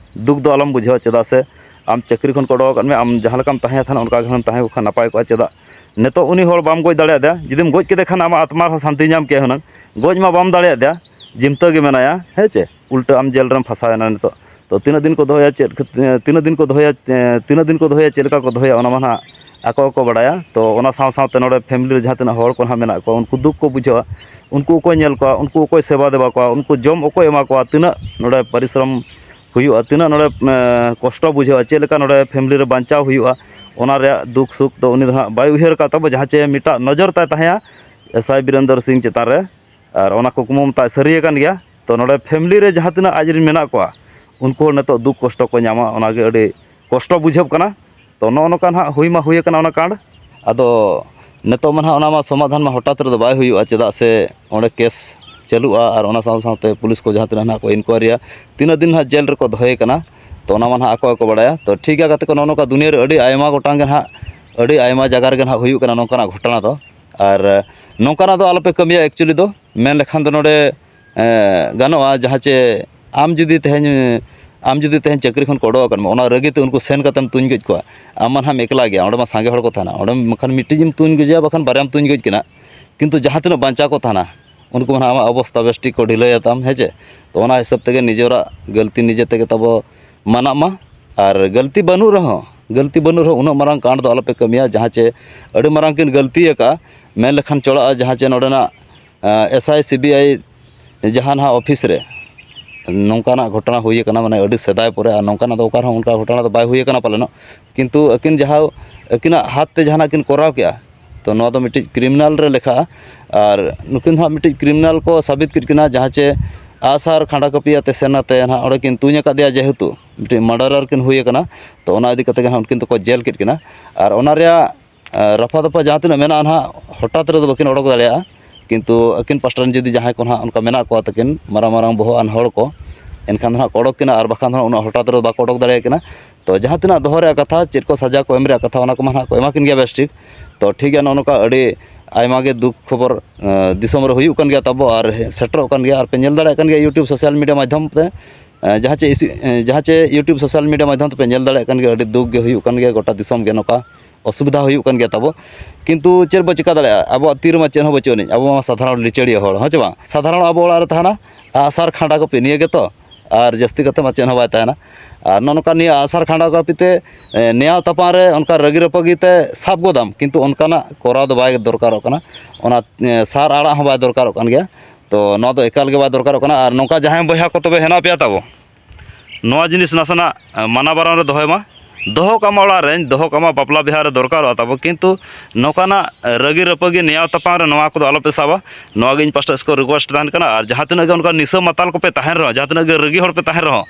ᱫᱩᱠ ᱫᱚ ᱟᱞᱚᱢ ᱵᱩᱡᱷᱟᱹᱣᱟ, ᱪᱮᱫᱟᱜ ᱥᱮ ᱟᱢ ᱪᱟᱹᱠᱨᱤ ᱠᱷᱚᱱ ᱠᱚ ᱚᱰᱚᱠ ᱟᱠᱟᱫ ᱢᱮ, ᱟᱢ ᱡᱟᱦᱟᱸ ᱞᱮᱠᱟᱢ ᱛᱟᱦᱮᱸ ᱛᱟᱦᱮᱱᱟ ᱚᱱᱠᱟ ᱜᱮ ᱦᱩᱱᱟᱹᱝ ᱛᱟᱦᱮᱸ ᱠᱚᱜ ᱠᱷᱟᱱ ᱱᱟᱯᱟᱭ ᱠᱚᱜᱼᱟ᱾ ᱪᱮᱫᱟᱜ ᱱᱤᱛᱚᱜ ᱩᱱᱤ ᱦᱚᱲ ᱵᱟᱢ ᱜᱚᱡ ᱫᱟᱲᱮᱭᱟᱫᱮᱭᱟ? ᱡᱩᱫᱤᱢ ᱜᱚᱡ ᱠᱮᱫᱮ ᱠᱷᱟᱱ ᱟᱢᱟᱜ ᱟᱛᱢᱟ ᱨᱮᱦᱚᱸ ᱥᱟᱱᱛᱤ ᱧᱟᱢ ᱠᱮᱭᱟ ᱦᱩᱱᱟᱹᱝ᱾ ᱜᱚᱡ ᱢᱟ ᱵᱟᱢ ᱫᱟᱲᱮᱭᱟᱫᱮᱭᱟ, ᱡᱤᱢᱛᱟᱹ ᱜᱮ ᱢᱮᱱᱟᱭᱟ, ᱦᱮᱸ ᱪᱮ? ᱩᱞᱴᱟᱹ ᱟᱢ ᱡᱮᱞ ᱨᱮᱢ ᱯᱷᱟᱸᱥᱟᱣ ᱮᱱᱟ ᱱᱤᱛᱚᱜ᱾ ᱛᱚ ᱛᱤᱱᱟᱹᱜ ᱫᱤᱱ ᱠᱚ ᱫᱚᱦᱚᱭᱟ, ᱪᱮᱫ ᱠᱷᱟᱹᱛ-, ᱛᱤᱱᱟᱹᱜ ᱫᱤᱱ ᱠᱚ ᱫᱚᱦᱚᱭᱟ, ᱮ, ᱛᱤᱱᱟᱹᱜ ᱫᱤᱱ ᱠᱚ ᱫᱚᱦᱚᱭᱟ, ᱪᱮᱫ ᱞᱮᱠᱟ ᱠᱚ ᱫᱚᱦᱚᱭᱟ, ᱚᱱᱟ ᱢᱟ ᱱᱟᱦᱟᱜ ᱟᱠᱚ ᱜᱮᱠᱚ ᱵᱟᱲᱟᱭᱟ᱾ ᱛᱚ ᱚᱱᱟ ᱥᱟᱶ ᱥᱟᱶᱛᱮ ᱱᱚᱰᱮ family ᱨᱮ ᱡᱟᱦᱟᱸ ᱛᱤᱱᱟᱹᱜ ᱦᱚᱲ ᱠᱚ ᱱᱟᱦᱟᱜ ᱢᱮᱱᱟᱜ ᱠᱚᱣᱟ, ᱩᱱᱠᱩ ᱫᱩᱠ ᱠᱚ ᱵᱩᱡᱷᱟᱹᱣᱟ᱾ ᱩᱱᱠᱩ ᱚᱠᱚᱭ ᱧᱮᱞ ᱠᱚᱣᱟ, ᱩᱱᱠᱩ ᱚᱠᱚᱭ ᱥᱮᱵᱟ ᱫᱮᱵᱟ ᱠᱚᱣᱟ, ᱩᱱᱠᱩ ᱡᱚᱢ ᱚᱠᱚᱭ ᱮᱢᱟ ᱠᱚᱣᱟ, ᱛᱤᱱᱟᱹᱜ ᱱᱚᱰᱮ ᱯᱚᱨᱤᱥᱨᱚᱢ ᱦᱩᱭᱩᱜᱼᱟ, ᱛᱤᱱᱟᱹᱜ ᱱᱚᱰᱮ ᱠᱚᱥᱴᱚ ᱵᱩᱡᱷᱟᱹᱜᱼᱟ, ᱪᱮᱫ ᱞᱮᱠᱟ ᱱᱚᱰᱮ ᱯᱷᱮᱢᱮᱞᱤ ᱨᱮ ᱵᱟᱧᱪᱟᱣ ᱦᱩᱭᱩᱜᱼᱟ, ᱚᱱᱟ ᱨᱮᱭᱟᱜ ᱫᱩᱠ ᱥᱩᱠ ᱫᱚ ᱩᱱᱤ ᱫᱚ ᱦᱟᱸᱜ ᱵᱟᱭ ᱩᱭᱦᱟᱹᱨ ᱟᱠᱟᱫ ᱛᱟᱵᱚ᱾ ᱡᱟᱦᱟᱸ ᱪᱮ ᱢᱤᱫᱴᱟᱜ ᱱᱚᱡᱚᱨ ᱛᱟᱭ ᱛᱟᱦᱮᱸᱭᱟ ᱮᱥ ᱟᱭ ᱵᱤᱨᱮᱱᱫᱚᱨ ᱥᱤᱝ ᱪᱮᱛᱟᱱ ᱨᱮ, ᱟᱨ ᱚᱱᱟ ᱠᱩᱠᱢᱩ ᱢᱟᱛᱟᱭ ᱥᱟᱹᱨᱤ ᱟᱠᱟᱱ ᱜᱮᱭᱟ᱾ ᱛᱚ ᱱᱚᱰᱮ ᱯᱷᱮᱢᱮᱞᱤ ᱨᱮ ᱡᱟᱦᱟᱸ ᱛᱤᱱᱟᱹᱜ ᱟᱡ ᱨᱮᱱ ᱢᱮᱱᱟᱜ ᱠᱚᱣᱟ, ᱩᱱᱠᱩ ᱦᱚᱸ ᱱᱤᱛᱚᱜ ᱫᱩᱠ ᱠᱚᱥᱴᱚ ᱠᱚ ᱧᱟᱢᱟ, ᱚᱱᱟᱜᱮ ᱟᱹᱰᱤ ᱠᱚᱥᱴᱚ ᱵᱩᱡᱷᱟᱹᱜ ᱠᱟᱱᱟ᱾ ᱛᱚ ᱱᱚᱜᱼᱚ ᱱᱚᱝᱠᱟ ᱱᱟᱦᱟᱜ ᱦᱩᱭ ᱢᱟ ᱦᱩᱭ ᱟᱠᱟᱱᱟ ᱚᱱᱟ ᱠᱟᱱᱰ᱾ ᱟᱫᱚ ᱱᱤᱛᱚᱜ ᱢᱟ ᱱᱟᱦᱟᱜ ᱚᱱᱟ ᱢᱟ ᱥᱚᱢᱟᱫᱷᱟᱱ ᱢᱟ ᱦᱚᱴᱟᱛ ᱨᱮᱫᱚ ᱵᱟᱭ ᱦᱩᱭᱩᱜᱼᱟ, ᱪᱮᱫᱟᱜ ᱥᱮ ᱚᱸᱰᱮ ᱠᱮᱥ ᱪᱟᱹᱞᱩᱜᱼᱟ ᱟᱨ ᱚᱱᱟ ᱥᱟᱶ ᱥᱟᱶᱛᱮ ᱯᱩᱞᱤᱥ ᱠᱚ ᱡᱟᱦᱟᱸ ᱛᱤᱱᱟᱹᱜ ᱱᱟᱦᱟᱜ ᱠᱚ ᱤᱱᱠᱣᱟᱭᱨᱤᱭᱟ, ᱛᱤᱱᱟᱹᱜ ᱫᱤᱱ ᱱᱟᱦᱟᱜ ᱡᱮᱞ ᱨᱮᱠᱚ ᱫᱚᱦᱚᱭᱮ ᱠᱟᱱᱟ, ᱛᱚ ᱚᱱᱟ ᱢᱟ ᱱᱟᱦᱟᱜ ᱟᱠᱚ ᱜᱮᱠᱚ ᱵᱟᱲᱟᱭᱟ᱾ ᱛᱚ ᱴᱷᱤᱠ ᱜᱮᱭᱟ ᱜᱟᱛᱮ ᱠᱚ, ᱱᱚᱜᱼᱚ ᱱᱚᱝᱠᱟ ᱫᱩᱱᱤᱭᱟᱹ ᱨᱮ ᱟᱹᱰᱤ ᱟᱭᱢᱟ ᱜᱚᱴᱟᱝ ᱜᱮ ᱱᱟᱦᱟᱜ, ᱟᱹᱰᱤ ᱟᱭᱢᱟ ᱡᱟᱭᱜᱟ ᱨᱮᱜᱮ ᱱᱟᱦᱟᱜ ᱦᱩᱭᱩᱜ ᱠᱟᱱᱟ ᱱᱚᱝᱠᱟᱱᱟᱜ ᱜᱷᱚᱴᱚᱱᱟ ᱫᱚ᱾ ᱟᱨ ᱱᱚᱝᱠᱟᱱᱟᱜ ᱫᱚ ᱟᱞᱚᱯᱮ ᱠᱟᱹᱢᱤᱭᱟ᱾ Actually ᱫᱚ ᱢᱮᱱ ᱞᱮᱠᱷᱟᱱ ᱫᱚ ᱱᱚᱰᱮ ᱮᱸ, ᱜᱟᱱᱚᱜᱼᱟ, ᱡᱟᱦᱟᱸ ᱪᱮ ᱟᱢ ᱡᱩᱫᱤ ᱛᱮᱦᱮᱧ, ᱟᱢ ᱡᱩᱫᱤ ᱛᱮᱦᱮᱧ ᱪᱟᱹᱠᱨᱤ ᱠᱷᱚᱱ ᱠᱚ ᱚᱰᱚᱠ ᱟᱠᱟᱫ ᱢᱮ, ᱚᱱᱟ ᱨᱟᱹᱜᱤ ᱛᱮ ᱩᱱᱠᱩ ᱥᱮᱱ ᱠᱟᱛᱮᱢ ᱛᱩᱧ ᱜᱚᱡ ᱠᱚᱣᱟ, ᱟᱢ ᱢᱟ ᱱᱟᱦᱟᱜ ᱮᱢ ᱮᱠᱞᱟ ᱜᱮᱭᱟ, ᱚᱸᱰᱮ ᱢᱟ ᱥᱟᱸᱜᱮ ᱦᱚᱲ ᱠᱚ ᱛᱟᱦᱮᱱᱟ, ᱚᱸᱰᱮ ᱵᱟᱠᱷᱟᱱ ᱢᱤᱫᱴᱤᱡ ᱮᱢ ᱛᱩᱧ ᱜᱚᱡᱮᱭᱟ, ᱵᱟᱠᱷᱟᱱ ᱵᱟᱨᱭᱟᱢ ᱛᱩᱧ ᱜᱚᱡ ᱠᱤᱱᱟ, ᱠᱤᱱᱛᱩ ᱡᱟᱦᱟᱸ ᱛᱤᱱᱟᱹᱜ ᱵᱟᱧᱪᱟᱣ ᱠᱚ ᱛᱟᱦᱮᱱᱟ, ᱩᱱᱠᱩ ᱢᱟ ᱱᱟᱦᱟᱜ ᱟᱢᱟᱜ ᱚᱵᱚᱥᱛᱟ ᱵᱮᱥ ᱴᱷᱤᱠ ᱠᱚ ᱰᱷᱤᱞᱟᱹᱭᱟ ᱛᱟᱢ, ᱦᱮᱸ ᱪᱮ? ᱛᱚ ᱚᱱᱟ ᱦᱤᱥᱟᱹᱵ ᱛᱮᱜᱮ ᱱᱤᱡᱮᱨᱟᱜ ᱜᱟᱹᱞᱛᱤ ᱱᱤᱡᱮ ᱛᱮᱜᱮ ᱛᱟᱵᱚ ᱢᱟᱱᱟᱜ ᱢᱟ᱾ ᱟᱨ ᱜᱟᱹᱞᱛᱤ ᱵᱟᱹᱱᱩᱜ ᱨᱮᱦᱚᱸ, ᱜᱟᱹᱞᱛᱤ ᱵᱟᱹᱱᱩᱜ ᱨᱮᱦᱚᱸ ᱩᱱᱟᱹᱜ ᱢᱟᱨᱟᱝ ᱠᱟᱸᱰ ᱫᱚ ᱟᱞᱚᱯᱮ ᱠᱟᱹᱢᱤᱭᱟ, ᱡᱟᱦᱟᱸ ᱪᱮ ᱟᱹᱰᱤ ᱢᱟᱨᱟᱝ ᱠᱤᱱ ᱜᱟᱹᱞᱛᱤ ᱟᱠᱟᱫᱼᱟ, ᱢᱮᱱ ᱞᱮᱠᱷᱟᱱ ᱪᱚᱲᱟᱜᱼᱟ, ᱡᱟᱦᱟᱸ ᱪᱮ ᱱᱚᱰᱮᱱᱟᱜ S I C B I ᱡᱟᱦᱟᱸ ᱱᱟᱦᱟᱜ ᱚᱯᱷᱤᱥ ᱨᱮ ᱱᱚᱝᱠᱟᱱᱟᱜ ᱜᱷᱚᱴᱚᱱᱟ ᱦᱩᱭ ᱟᱠᱟᱱᱟ, ᱢᱟᱱᱮ ᱟᱹᱰᱤ ᱥᱮᱫᱟᱭ ᱯᱚᱨᱮ, ᱟᱨ ᱱᱚᱝᱠᱟᱱᱟᱜ ᱫᱚ ᱚᱠᱟ ᱨᱮᱦᱚᱸ ᱚᱱᱠᱟ ᱜᱷᱚᱴᱚᱱᱟ ᱫᱚ ᱵᱟᱭ ᱦᱩᱭ ᱟᱠᱟᱱᱟ ᱯᱟᱞᱮᱱᱚᱜ, ᱠᱤᱱᱛᱩ ᱟᱹᱠᱤᱱ ᱡᱟᱦᱟᱸ ᱟᱹᱠᱤᱱᱟᱜ ᱦᱟᱛ ᱛᱮ ᱡᱟᱦᱟᱱᱟᱜ ᱠᱤᱱ ᱠᱚᱨᱟᱣ ᱠᱮᱜᱼᱟ, ᱛᱚ ᱱᱚᱣᱟ ᱫᱚ ᱢᱤᱫᱴᱤᱡ ᱠᱨᱤᱢᱤᱱᱟᱞ ᱨᱮ ᱞᱮᱠᱷᱟᱜᱼᱟ᱾ ᱟᱨ ᱱᱩᱠᱤᱱ ᱫᱚ ᱦᱟᱸᱜ ᱢᱤᱫᱴᱤᱡ ᱠᱨᱤᱢᱤᱱᱟᱞ ᱠᱚ ᱥᱟᱵᱤᱛ ᱠᱮᱫ ᱠᱤᱱᱟ, ᱡᱟᱦᱟᱸ ᱪᱮ ᱟᱜᱼᱥᱟᱨ ᱠᱷᱟᱸᱰᱟ ᱠᱟᱹᱯᱤ ᱟᱛᱮ ᱥᱮᱱ ᱟᱛᱮ ᱱᱟᱦᱟᱜ ᱚᱸᱰᱮ ᱠᱤᱱ ᱛᱩᱧ ᱟᱠᱟᱫᱮᱭᱟ, ᱡᱮᱦᱮᱛᱩ ᱢᱤᱫᱴᱤᱡ ᱢᱟᱨᱰᱟᱨᱟᱨ ᱠᱤᱱ ᱦᱩᱭ ᱟᱠᱟᱱᱟ᱾ ᱛᱚ ᱚᱱᱟ ᱤᱫᱤ ᱠᱟᱛᱮ ᱜᱮ ᱱᱟᱦᱟᱜ ᱩᱱᱠᱤᱱ ᱫᱚᱠᱚ ᱡᱮᱞ ᱠᱮᱫ ᱠᱤᱱᱟ᱾ ᱟᱨ ᱚᱱᱟ ᱨᱮᱭᱟᱜ ᱨᱟᱯᱷᱟ ᱫᱟᱯᱷᱟ ᱡᱟᱦᱟᱸ ᱛᱤᱱᱟᱹᱜ ᱢᱮᱱᱟᱜᱼᱟ ᱱᱟᱦᱟᱜ, ᱦᱚᱴᱟᱛ ᱨᱮᱫᱚ ᱵᱟᱹᱠᱤᱱ ᱚᱰᱚᱠ ᱫᱟᱲᱮᱭᱟᱜᱼᱟ᱾ ᱠᱤᱱᱛᱩ ᱟᱹᱠᱤᱱ ᱯᱟᱥᱴᱟ ᱨᱮᱱ ᱡᱩᱫᱤ ᱡᱟᱦᱟᱸᱭ ᱠᱚ ᱱᱟᱦᱟᱜ ᱚᱱᱠᱟ ᱢᱮᱱᱟᱜ ᱠᱚᱣᱟ ᱛᱟᱹᱠᱤᱱ, ᱢᱟᱨᱟᱝ ᱢᱟᱨᱟᱝ ᱵᱚᱦᱚᱜ ᱟᱱ ᱦᱚᱲ ᱠᱚ, ᱮᱱᱠᱷᱟᱱ ᱫᱚ ᱱᱟᱦᱟᱜ ᱠᱚ ᱚᱰᱚᱠ ᱠᱤᱱᱟ, ᱟᱨ ᱵᱟᱠᱷᱟᱱ ᱫᱚ ᱱᱟᱦᱟᱜ ᱩᱱᱟᱹᱜ ᱦᱚᱴᱟᱛ ᱨᱮᱫᱚ ᱵᱟᱠᱚ ᱚᱰᱚᱠ ᱫᱟᱲᱮᱭᱟᱠᱤᱱᱟ᱾ ᱛᱚ ᱡᱟᱦᱟᱸ ᱛᱤᱱᱟᱹᱜ ᱫᱚᱦᱚ ᱨᱮᱭᱟᱜ ᱠᱟᱛᱷᱟ, ᱪᱮᱫ ᱠᱚ ᱥᱟᱡᱟ ᱠᱚ ᱮᱢ ᱨᱮᱭᱟᱜ ᱠᱟᱛᱷᱟ, ᱚᱱᱟ ᱠᱚᱢᱟ ᱱᱟᱦᱟᱜ ᱠᱚ ᱮᱢᱟ ᱠᱤᱱ ᱜᱮᱭᱟ ᱵᱮᱥ ᱴᱷᱤᱠ᱾ ᱛᱚ ᱴᱷᱤᱠ ᱜᱮᱭᱟ, ᱱᱚᱜᱼᱚ ᱱᱚᱝᱠᱟ ᱟᱹᱰᱤ ᱟᱭᱢᱟ ᱜᱮ ᱫᱩᱠ ᱠᱷᱚᱵᱚᱨ ᱮᱸ, ᱫᱤᱥᱚᱢ ᱨᱮ ᱦᱩᱭᱩᱜ ᱠᱟᱱ ᱜᱮᱭᱟ ᱛᱟᱵᱚ, ᱟᱨ ᱥᱮᱴᱮᱨᱚᱜ ᱠᱟᱱ ᱜᱮᱭᱟ, ᱟᱨ ᱯᱮ ᱧᱮᱞ ᱫᱟᱲᱮᱭᱟᱜ ᱠᱟᱱ ᱜᱮᱭᱟ YouTube social media ᱢᱟᱫᱽᱫᱷᱚᱢ ᱛᱮ᱾ ᱮᱸ, ᱡᱟᱦᱟᱸ ᱪᱮ ᱤᱥᱤ-, ᱮᱸ, ᱡᱟᱦᱟᱸ ᱪᱮ YouTube social media ᱢᱟᱫᱽᱫᱷᱚᱢ ᱛᱮᱯᱮ ᱧᱮᱞ ᱫᱟᱲᱮᱭᱟᱜ ᱠᱟᱱ ᱜᱮᱭᱟ, ᱟᱹᱰᱤ ᱫᱩᱠ ᱜᱮ ᱦᱩᱭᱩᱜ ᱠᱟᱱ ᱜᱮᱭᱟ, ᱜᱚᱴᱟ ᱫᱤᱥᱚᱢ ᱜᱮ ᱱᱚᱝᱠᱟ ᱚᱥᱩᱵᱤᱫᱷᱟ ᱦᱩᱭᱩᱜ ᱠᱟᱱ ᱜᱮᱭᱟ ᱛᱟᱵᱚ᱾ ᱠᱤᱱᱛᱩ ᱪᱮᱫ ᱵᱚ ᱪᱤᱠᱟ ᱫᱟᱲᱮᱭᱟᱜᱼᱟ? ᱟᱵᱚᱣᱟᱜ ᱛᱤ ᱨᱮᱢᱟ ᱪᱮᱫ ᱦᱚᱸ ᱵᱟᱹᱪᱩᱜ ᱟᱹᱱᱤᱡ, ᱟᱵᱚ ᱢᱟ ᱥᱟᱫᱷᱟᱨᱚᱱ ᱞᱤᱪᱟᱹᱲᱤᱭᱟᱹ ᱦᱚᱲ, ᱦᱮᱸ ᱪᱮ ᱵᱟᱝ? ᱥᱟᱫᱷᱟᱨᱚᱱ ᱟᱵᱚ ᱚᱲᱟᱜ ᱨᱮ ᱛᱟᱦᱮᱱᱟ ᱟᱜᱼᱥᱟᱨ ᱠᱷᱟᱸᱰᱟ ᱠᱚᱯᱤ, ᱱᱤᱭᱟᱹ ᱜᱮᱛᱚ᱾ ᱟᱨ ᱡᱟᱹᱥᱛᱤ ᱠᱟᱛᱮ ᱢᱟ ᱪᱮᱫ ᱦᱚᱸ ᱵᱟᱭ ᱛᱟᱦᱮᱱᱟ᱾ ᱟᱨ ᱱᱚᱜᱼᱚ ᱱᱚᱝᱠᱟ ᱱᱤᱭᱟᱹ ᱟᱜᱼᱥᱟᱨ ᱠᱷᱟᱸᱰᱟ ᱠᱟᱹᱯᱤ ᱛᱮ, ᱮ, ᱱᱮᱭᱟᱣ ᱛᱟᱯᱟᱢ ᱨᱮ ᱚᱱᱠᱟ ᱨᱟᱹᱜᱤ ᱨᱟᱹᱯᱟᱹᱜᱤ ᱛᱮ ᱥᱟᱵ ᱜᱚᱫᱟᱢ, ᱠᱤᱱᱛᱩ ᱚᱱᱠᱟᱱᱟᱜ ᱠᱚᱨᱟᱣ ᱫᱚ ᱵᱟᱭ ᱫᱚᱨᱠᱟᱨᱚᱜ ᱠᱟᱱᱟ᱾ ᱚᱱᱟ, ᱮ, ᱥᱟᱨ ᱟᱲᱟᱜ ᱦᱚᱸ ᱵᱟᱭ ᱫᱚᱨᱠᱟᱨᱚᱜ ᱠᱟᱱ ᱜᱮᱭᱟ᱾ ᱛᱚ ᱱᱚᱣᱟ ᱫᱚ ᱮᱠᱟᱞ ᱜᱮ ᱵᱟᱭ ᱫᱚᱨᱠᱟᱨᱚᱜ ᱠᱟᱱᱟ᱾ ᱟᱨ ᱱᱚᱝᱠᱟ ᱡᱟᱦᱟᱸᱭ ᱵᱚᱭᱦᱟ ᱠᱚ ᱛᱚᱵᱮ ᱦᱮᱱᱟᱜ ᱯᱮᱭᱟ ᱛᱟᱵᱚ, ᱱᱚᱣᱟ ᱡᱤᱱᱤᱥ ᱱᱟᱥᱮᱱᱟᱜ, ᱮ, ᱢᱟᱱᱟ ᱵᱟᱨᱚᱱ ᱨᱮ ᱫᱚᱦᱚᱭ ᱢᱟ᱾ ᱫᱚᱦᱚ ᱠᱟᱜ ᱢᱟ ᱚᱲᱟᱜ ᱨᱮ, ᱫᱚᱦᱚ ᱠᱟᱜ ᱢᱟ ᱵᱟᱯᱞᱟ ᱵᱤᱦᱟᱹ ᱨᱮ ᱫᱚᱨᱠᱟᱨᱚᱜᱼᱟ ᱛᱟᱵᱚ, ᱠᱤᱱᱛᱩ ᱱᱚᱝᱠᱟᱱᱟᱜ, ᱮ, ᱨᱟᱹᱜᱤ ᱨᱟᱹᱯᱟᱹᱜᱤ ᱱᱮᱭᱟᱣ ᱛᱟᱯᱟᱢ ᱨᱮ ᱱᱚᱣᱟ ᱠᱚᱫᱚ ᱟᱞᱚᱯᱮ ᱥᱟᱵᱟ᱾ ᱱᱚᱣᱟ ᱜᱮ ᱤᱧ ᱯᱟᱥᱴᱟ ᱥᱮᱫ ᱠᱷᱚᱱ request ᱛᱟᱦᱮᱱ ᱠᱟᱱᱟ᱾ ᱟᱨ ᱡᱟᱦᱟᱸ ᱛᱤᱱᱟᱹᱜ ᱜᱮ ᱚᱱᱠᱟ ᱱᱤᱥᱟᱹ ᱢᱟᱛᱟᱞ ᱠᱚᱯᱮ ᱛᱟᱦᱮᱱ ᱨᱮᱦᱚᱸ, ᱡᱟᱦᱟᱸ ᱛᱤᱱᱟᱹᱜ ᱜᱮ ᱨᱟᱹᱜᱤ ᱦᱚᱲ ᱯᱮ ᱛᱟᱦᱮᱱ ᱨᱮᱦᱚᱸ,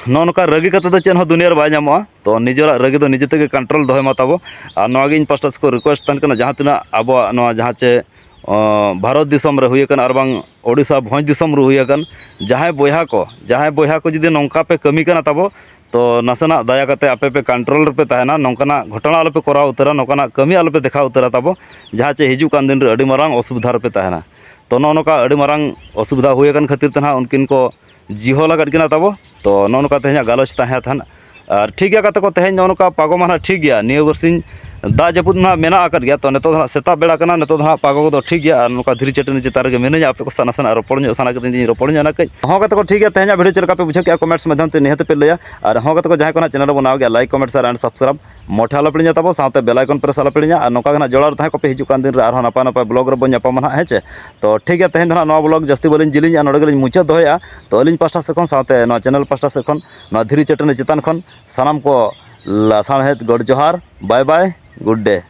ᱱᱚᱜᱼᱚ ᱱᱚᱝᱠᱟ ᱨᱟᱹᱜᱤ ᱠᱟᱛᱮ ᱫᱚ ᱪᱮᱫ ᱦᱚᱸ ᱫᱩᱱᱤᱭᱟᱹ ᱨᱮ ᱵᱟᱭ ᱧᱟᱢᱚᱜᱼᱟ᱾ ᱛᱚ ᱱᱤᱡᱮᱨᱟᱜ ᱨᱟᱹᱜᱤ ᱫᱚ ᱱᱤᱡᱮ ᱛᱮᱜᱮ control ᱫᱚᱦᱚᱭ ᱢᱟ ᱛᱟᱵᱚ᱾ ᱟᱨ ᱱᱚᱣᱟ ᱜᱮ ᱤᱧ ᱯᱟᱥᱴᱟ ᱥᱮᱫ ᱠᱷᱚᱱ request ᱛᱟᱦᱮᱱ ᱠᱟᱱᱟ, ᱡᱟᱦᱟᱸ ᱛᱤᱱᱟᱹᱜ ᱟᱵᱚᱣᱟᱜ ᱱᱚᱣᱟ ᱡᱟᱦᱟᱸ ᱪᱮ, ᱚ, ᱵᱷᱟᱨᱚᱛ ᱫᱤᱥᱚᱢ ᱨᱮ ᱦᱩᱭ ᱟᱠᱟᱱ ᱟᱨ ᱵᱟᱝ ᱳᱰᱤᱥᱟ ᱵᱷᱚᱸᱡᱽ ᱫᱤᱥᱚᱢ ᱨᱮ ᱦᱩᱭ ᱟᱠᱟᱱ, ᱡᱟᱦᱟᱸᱭ ᱵᱚᱭᱦᱟ ᱠᱚ, ᱡᱟᱦᱟᱸᱭ ᱵᱚᱭᱦᱟ ᱠᱚ ᱡᱩᱫᱤ ᱱᱚᱝᱠᱟ ᱯᱮ ᱠᱟᱹᱢᱤ ᱠᱟᱱᱟ ᱛᱟᱵᱚ, ᱛᱚ ᱱᱟᱥᱮᱱᱟᱜ ᱫᱟᱭᱟ ᱠᱟᱛᱮ ᱟᱯᱮ ᱯᱮ control ᱨᱮᱯᱮ ᱛᱟᱦᱮᱱᱟ᱾ ᱱᱚᱝᱠᱟᱱᱟᱜ ᱜᱷᱚᱴᱚᱱᱟ ᱟᱞᱚᱯᱮ ᱠᱚᱨᱟᱣ ᱩᱛᱟᱹᱨᱟ, ᱱᱚᱝᱠᱟᱱᱟᱜ ᱠᱟᱹᱢᱤ ᱟᱞᱚᱯᱮ ᱫᱮᱠᱷᱟᱣ ᱩᱛᱟᱹᱨᱟ ᱛᱟᱵᱚ, ᱡᱟᱦᱟᱸ ᱪᱮ ᱦᱤᱡᱩᱜ ᱠᱟᱱ ᱫᱤᱱ ᱨᱮ ᱟᱹᱰᱤ ᱢᱟᱨᱟᱝ ᱚᱥᱩᱵᱤᱫᱷᱟ ᱨᱮᱯᱮ ᱛᱟᱦᱮᱱᱟ᱾ ᱛᱚ ᱱᱚᱜᱼᱚ ᱱᱚᱝᱠᱟ ᱟᱹᱰᱤ ᱢᱟᱨᱟᱝ ᱚᱥᱩᱵᱤᱫᱷᱟ ᱦᱩᱭ ᱟᱠᱟᱱ ᱠᱷᱟᱹᱛᱤᱨ ᱛᱮ ᱱᱟᱦᱟᱜ ᱩᱱᱠᱤᱱ ᱠᱚ ᱡᱤᱦᱚᱞ ᱟᱠᱟᱫ ᱠᱤᱱᱟ ᱛᱟᱵᱚ᱾ ᱛᱚ ᱱᱚᱜᱼᱚ ᱱᱚᱝᱠᱟ ᱛᱮᱦᱮᱧᱟᱜ ᱜᱟᱞᱚᱪ ᱛᱟᱦᱮᱸ ᱛᱟᱦᱮᱸᱫ᱾ ᱟᱨ ᱴᱷᱤᱠ ᱜᱮᱭᱟ ᱜᱟᱛᱮ ᱠᱚ, ᱛᱮᱦᱮᱧ ᱱᱚᱜᱼᱚ ᱱᱚᱝᱠᱟ ᱯᱟᱜᱚ ᱢᱟ ᱱᱟᱦᱟᱜ ᱴᱷᱤᱠ ᱜᱮᱭᱟ, ᱱᱤᱭᱟᱹ ᱵᱟᱨᱥᱤᱧ ᱫᱟᱜ ᱡᱟᱹᱯᱩᱫ ᱱᱟᱦᱟᱜ ᱢᱮᱱᱟᱜ ᱟᱠᱟᱫ ᱜᱮᱭᱟ᱾ ᱛᱚ ᱱᱤᱛᱚᱜ ᱫᱚ ᱱᱟᱦᱟᱜ ᱥᱮᱛᱟᱜ ᱵᱮᱲᱟ ᱠᱟᱱᱟ, ᱱᱤᱛᱚᱜ ᱫᱚ ᱱᱟᱦᱟᱜ ᱯᱟᱜᱚ ᱠᱚᱫᱚ ᱴᱷᱤᱠ ᱜᱮᱭᱟ᱾ ᱟᱨ ᱱᱚᱝᱠᱟ ᱫᱷᱤᱨᱤ ᱪᱟᱹᱴᱟᱹᱱᱤ ᱪᱮᱛᱟᱱ ᱨᱮᱜᱮ ᱢᱤᱱᱟᱹᱧᱟ, ᱟᱯᱮ ᱠᱚ ᱥᱟᱶ ᱱᱟᱥᱮᱱᱟᱜ ᱨᱚᱯᱚᱲ ᱧᱚᱜ ᱥᱟᱱᱟ ᱠᱟᱛᱮ ᱤᱧ ᱨᱚᱯᱚᱲ ᱧᱚᱜ ᱮᱱᱟ ᱠᱟᱹᱡ᱾ ᱦᱚᱸ ᱜᱟᱛᱮ ᱠᱚ ᱴᱷᱤᱠ ᱜᱮᱭᱟ, ᱛᱮᱦᱮᱧᱟᱜ video ᱪᱮᱫ ᱞᱮᱠᱟ ᱯᱮ ᱵᱩᱡᱷᱟᱹᱣ ᱠᱮᱜᱼᱟ comments ᱢᱟᱫᱽᱫᱷᱚᱢ ᱛᱮ ᱱᱤᱦᱟᱹᱛ ᱯᱮ ᱞᱟᱹᱭᱟ᱾ ᱟᱨ ᱦᱚᱸ ᱜᱟᱛᱮ ᱠᱚ ᱡᱟᱦᱟᱸᱭ ᱠᱚ ᱱᱟᱦᱟᱜ channel ᱨᱮᱵᱚᱱ ᱱᱟᱣᱟ ᱜᱮᱭᱟ, like, comment, share and subscribe ᱢᱚᱴᱷᱮ ᱟᱞᱚᱯᱮ ᱦᱤᱲᱤᱧᱟ ᱛᱟᱵᱚ, ᱥᱟᱶᱛᱮ bell icon press ᱟᱞᱚᱯᱮ ᱦᱤᱲᱤᱧᱟ᱾ ᱟᱨ ᱱᱚᱝᱠᱟ ᱜᱮ ᱱᱟᱦᱟᱜ ᱡᱚᱲᱟᱣ ᱨᱮ ᱛᱟᱦᱮᱸ ᱠᱚᱯᱮ, ᱦᱤᱡᱩᱜ ᱠᱟᱱ ᱫᱤᱱ ᱨᱮ ᱟᱨᱦᱚᱸ ᱱᱟᱯᱟᱭ ᱱᱟᱯᱟᱭ vlog ᱨᱮᱵᱚᱱ ᱧᱟᱯᱟᱢᱟ ᱱᱟᱦᱟᱜ, ᱦᱮᱸ ᱪᱮ? ᱛᱚ ᱴᱷᱤᱠ ᱜᱮᱭᱟ, ᱛᱮᱦᱮᱧ ᱫᱚ ᱱᱟᱦᱟᱜ ᱱᱚᱣᱟ vlog ᱡᱟᱹᱥᱛᱤ ᱵᱟᱹᱞᱤᱧ ᱡᱤᱞᱤᱧᱟ, ᱱᱚᱰᱮ ᱜᱮᱞᱤᱧ ᱢᱩᱪᱟᱹᱫ ᱫᱚᱦᱚᱭᱮᱫᱼᱟ᱾ ᱛᱚ ᱟᱹᱞᱤᱧ ᱯᱟᱥᱴᱟ ᱥᱮᱫ ᱠᱷᱚᱱ ᱥᱟᱶᱛᱮ ᱱᱚᱣᱟ channel ᱯᱟᱥᱴᱟ ᱥᱮᱫ ᱠᱷᱚᱱ, ᱱᱚᱣᱟ ᱫᱷᱤᱨᱤ ᱪᱟᱹᱴᱟᱹᱱᱤ ᱪᱮᱛᱟᱱ ᱠᱷᱚᱱ ᱥᱟᱱᱟᱢ ᱠᱚ ᱞᱟᱥᱟᱬᱦᱮᱫ ᱜᱚᱰ ᱡᱚᱦᱟᱨ, bye bye, good day᱾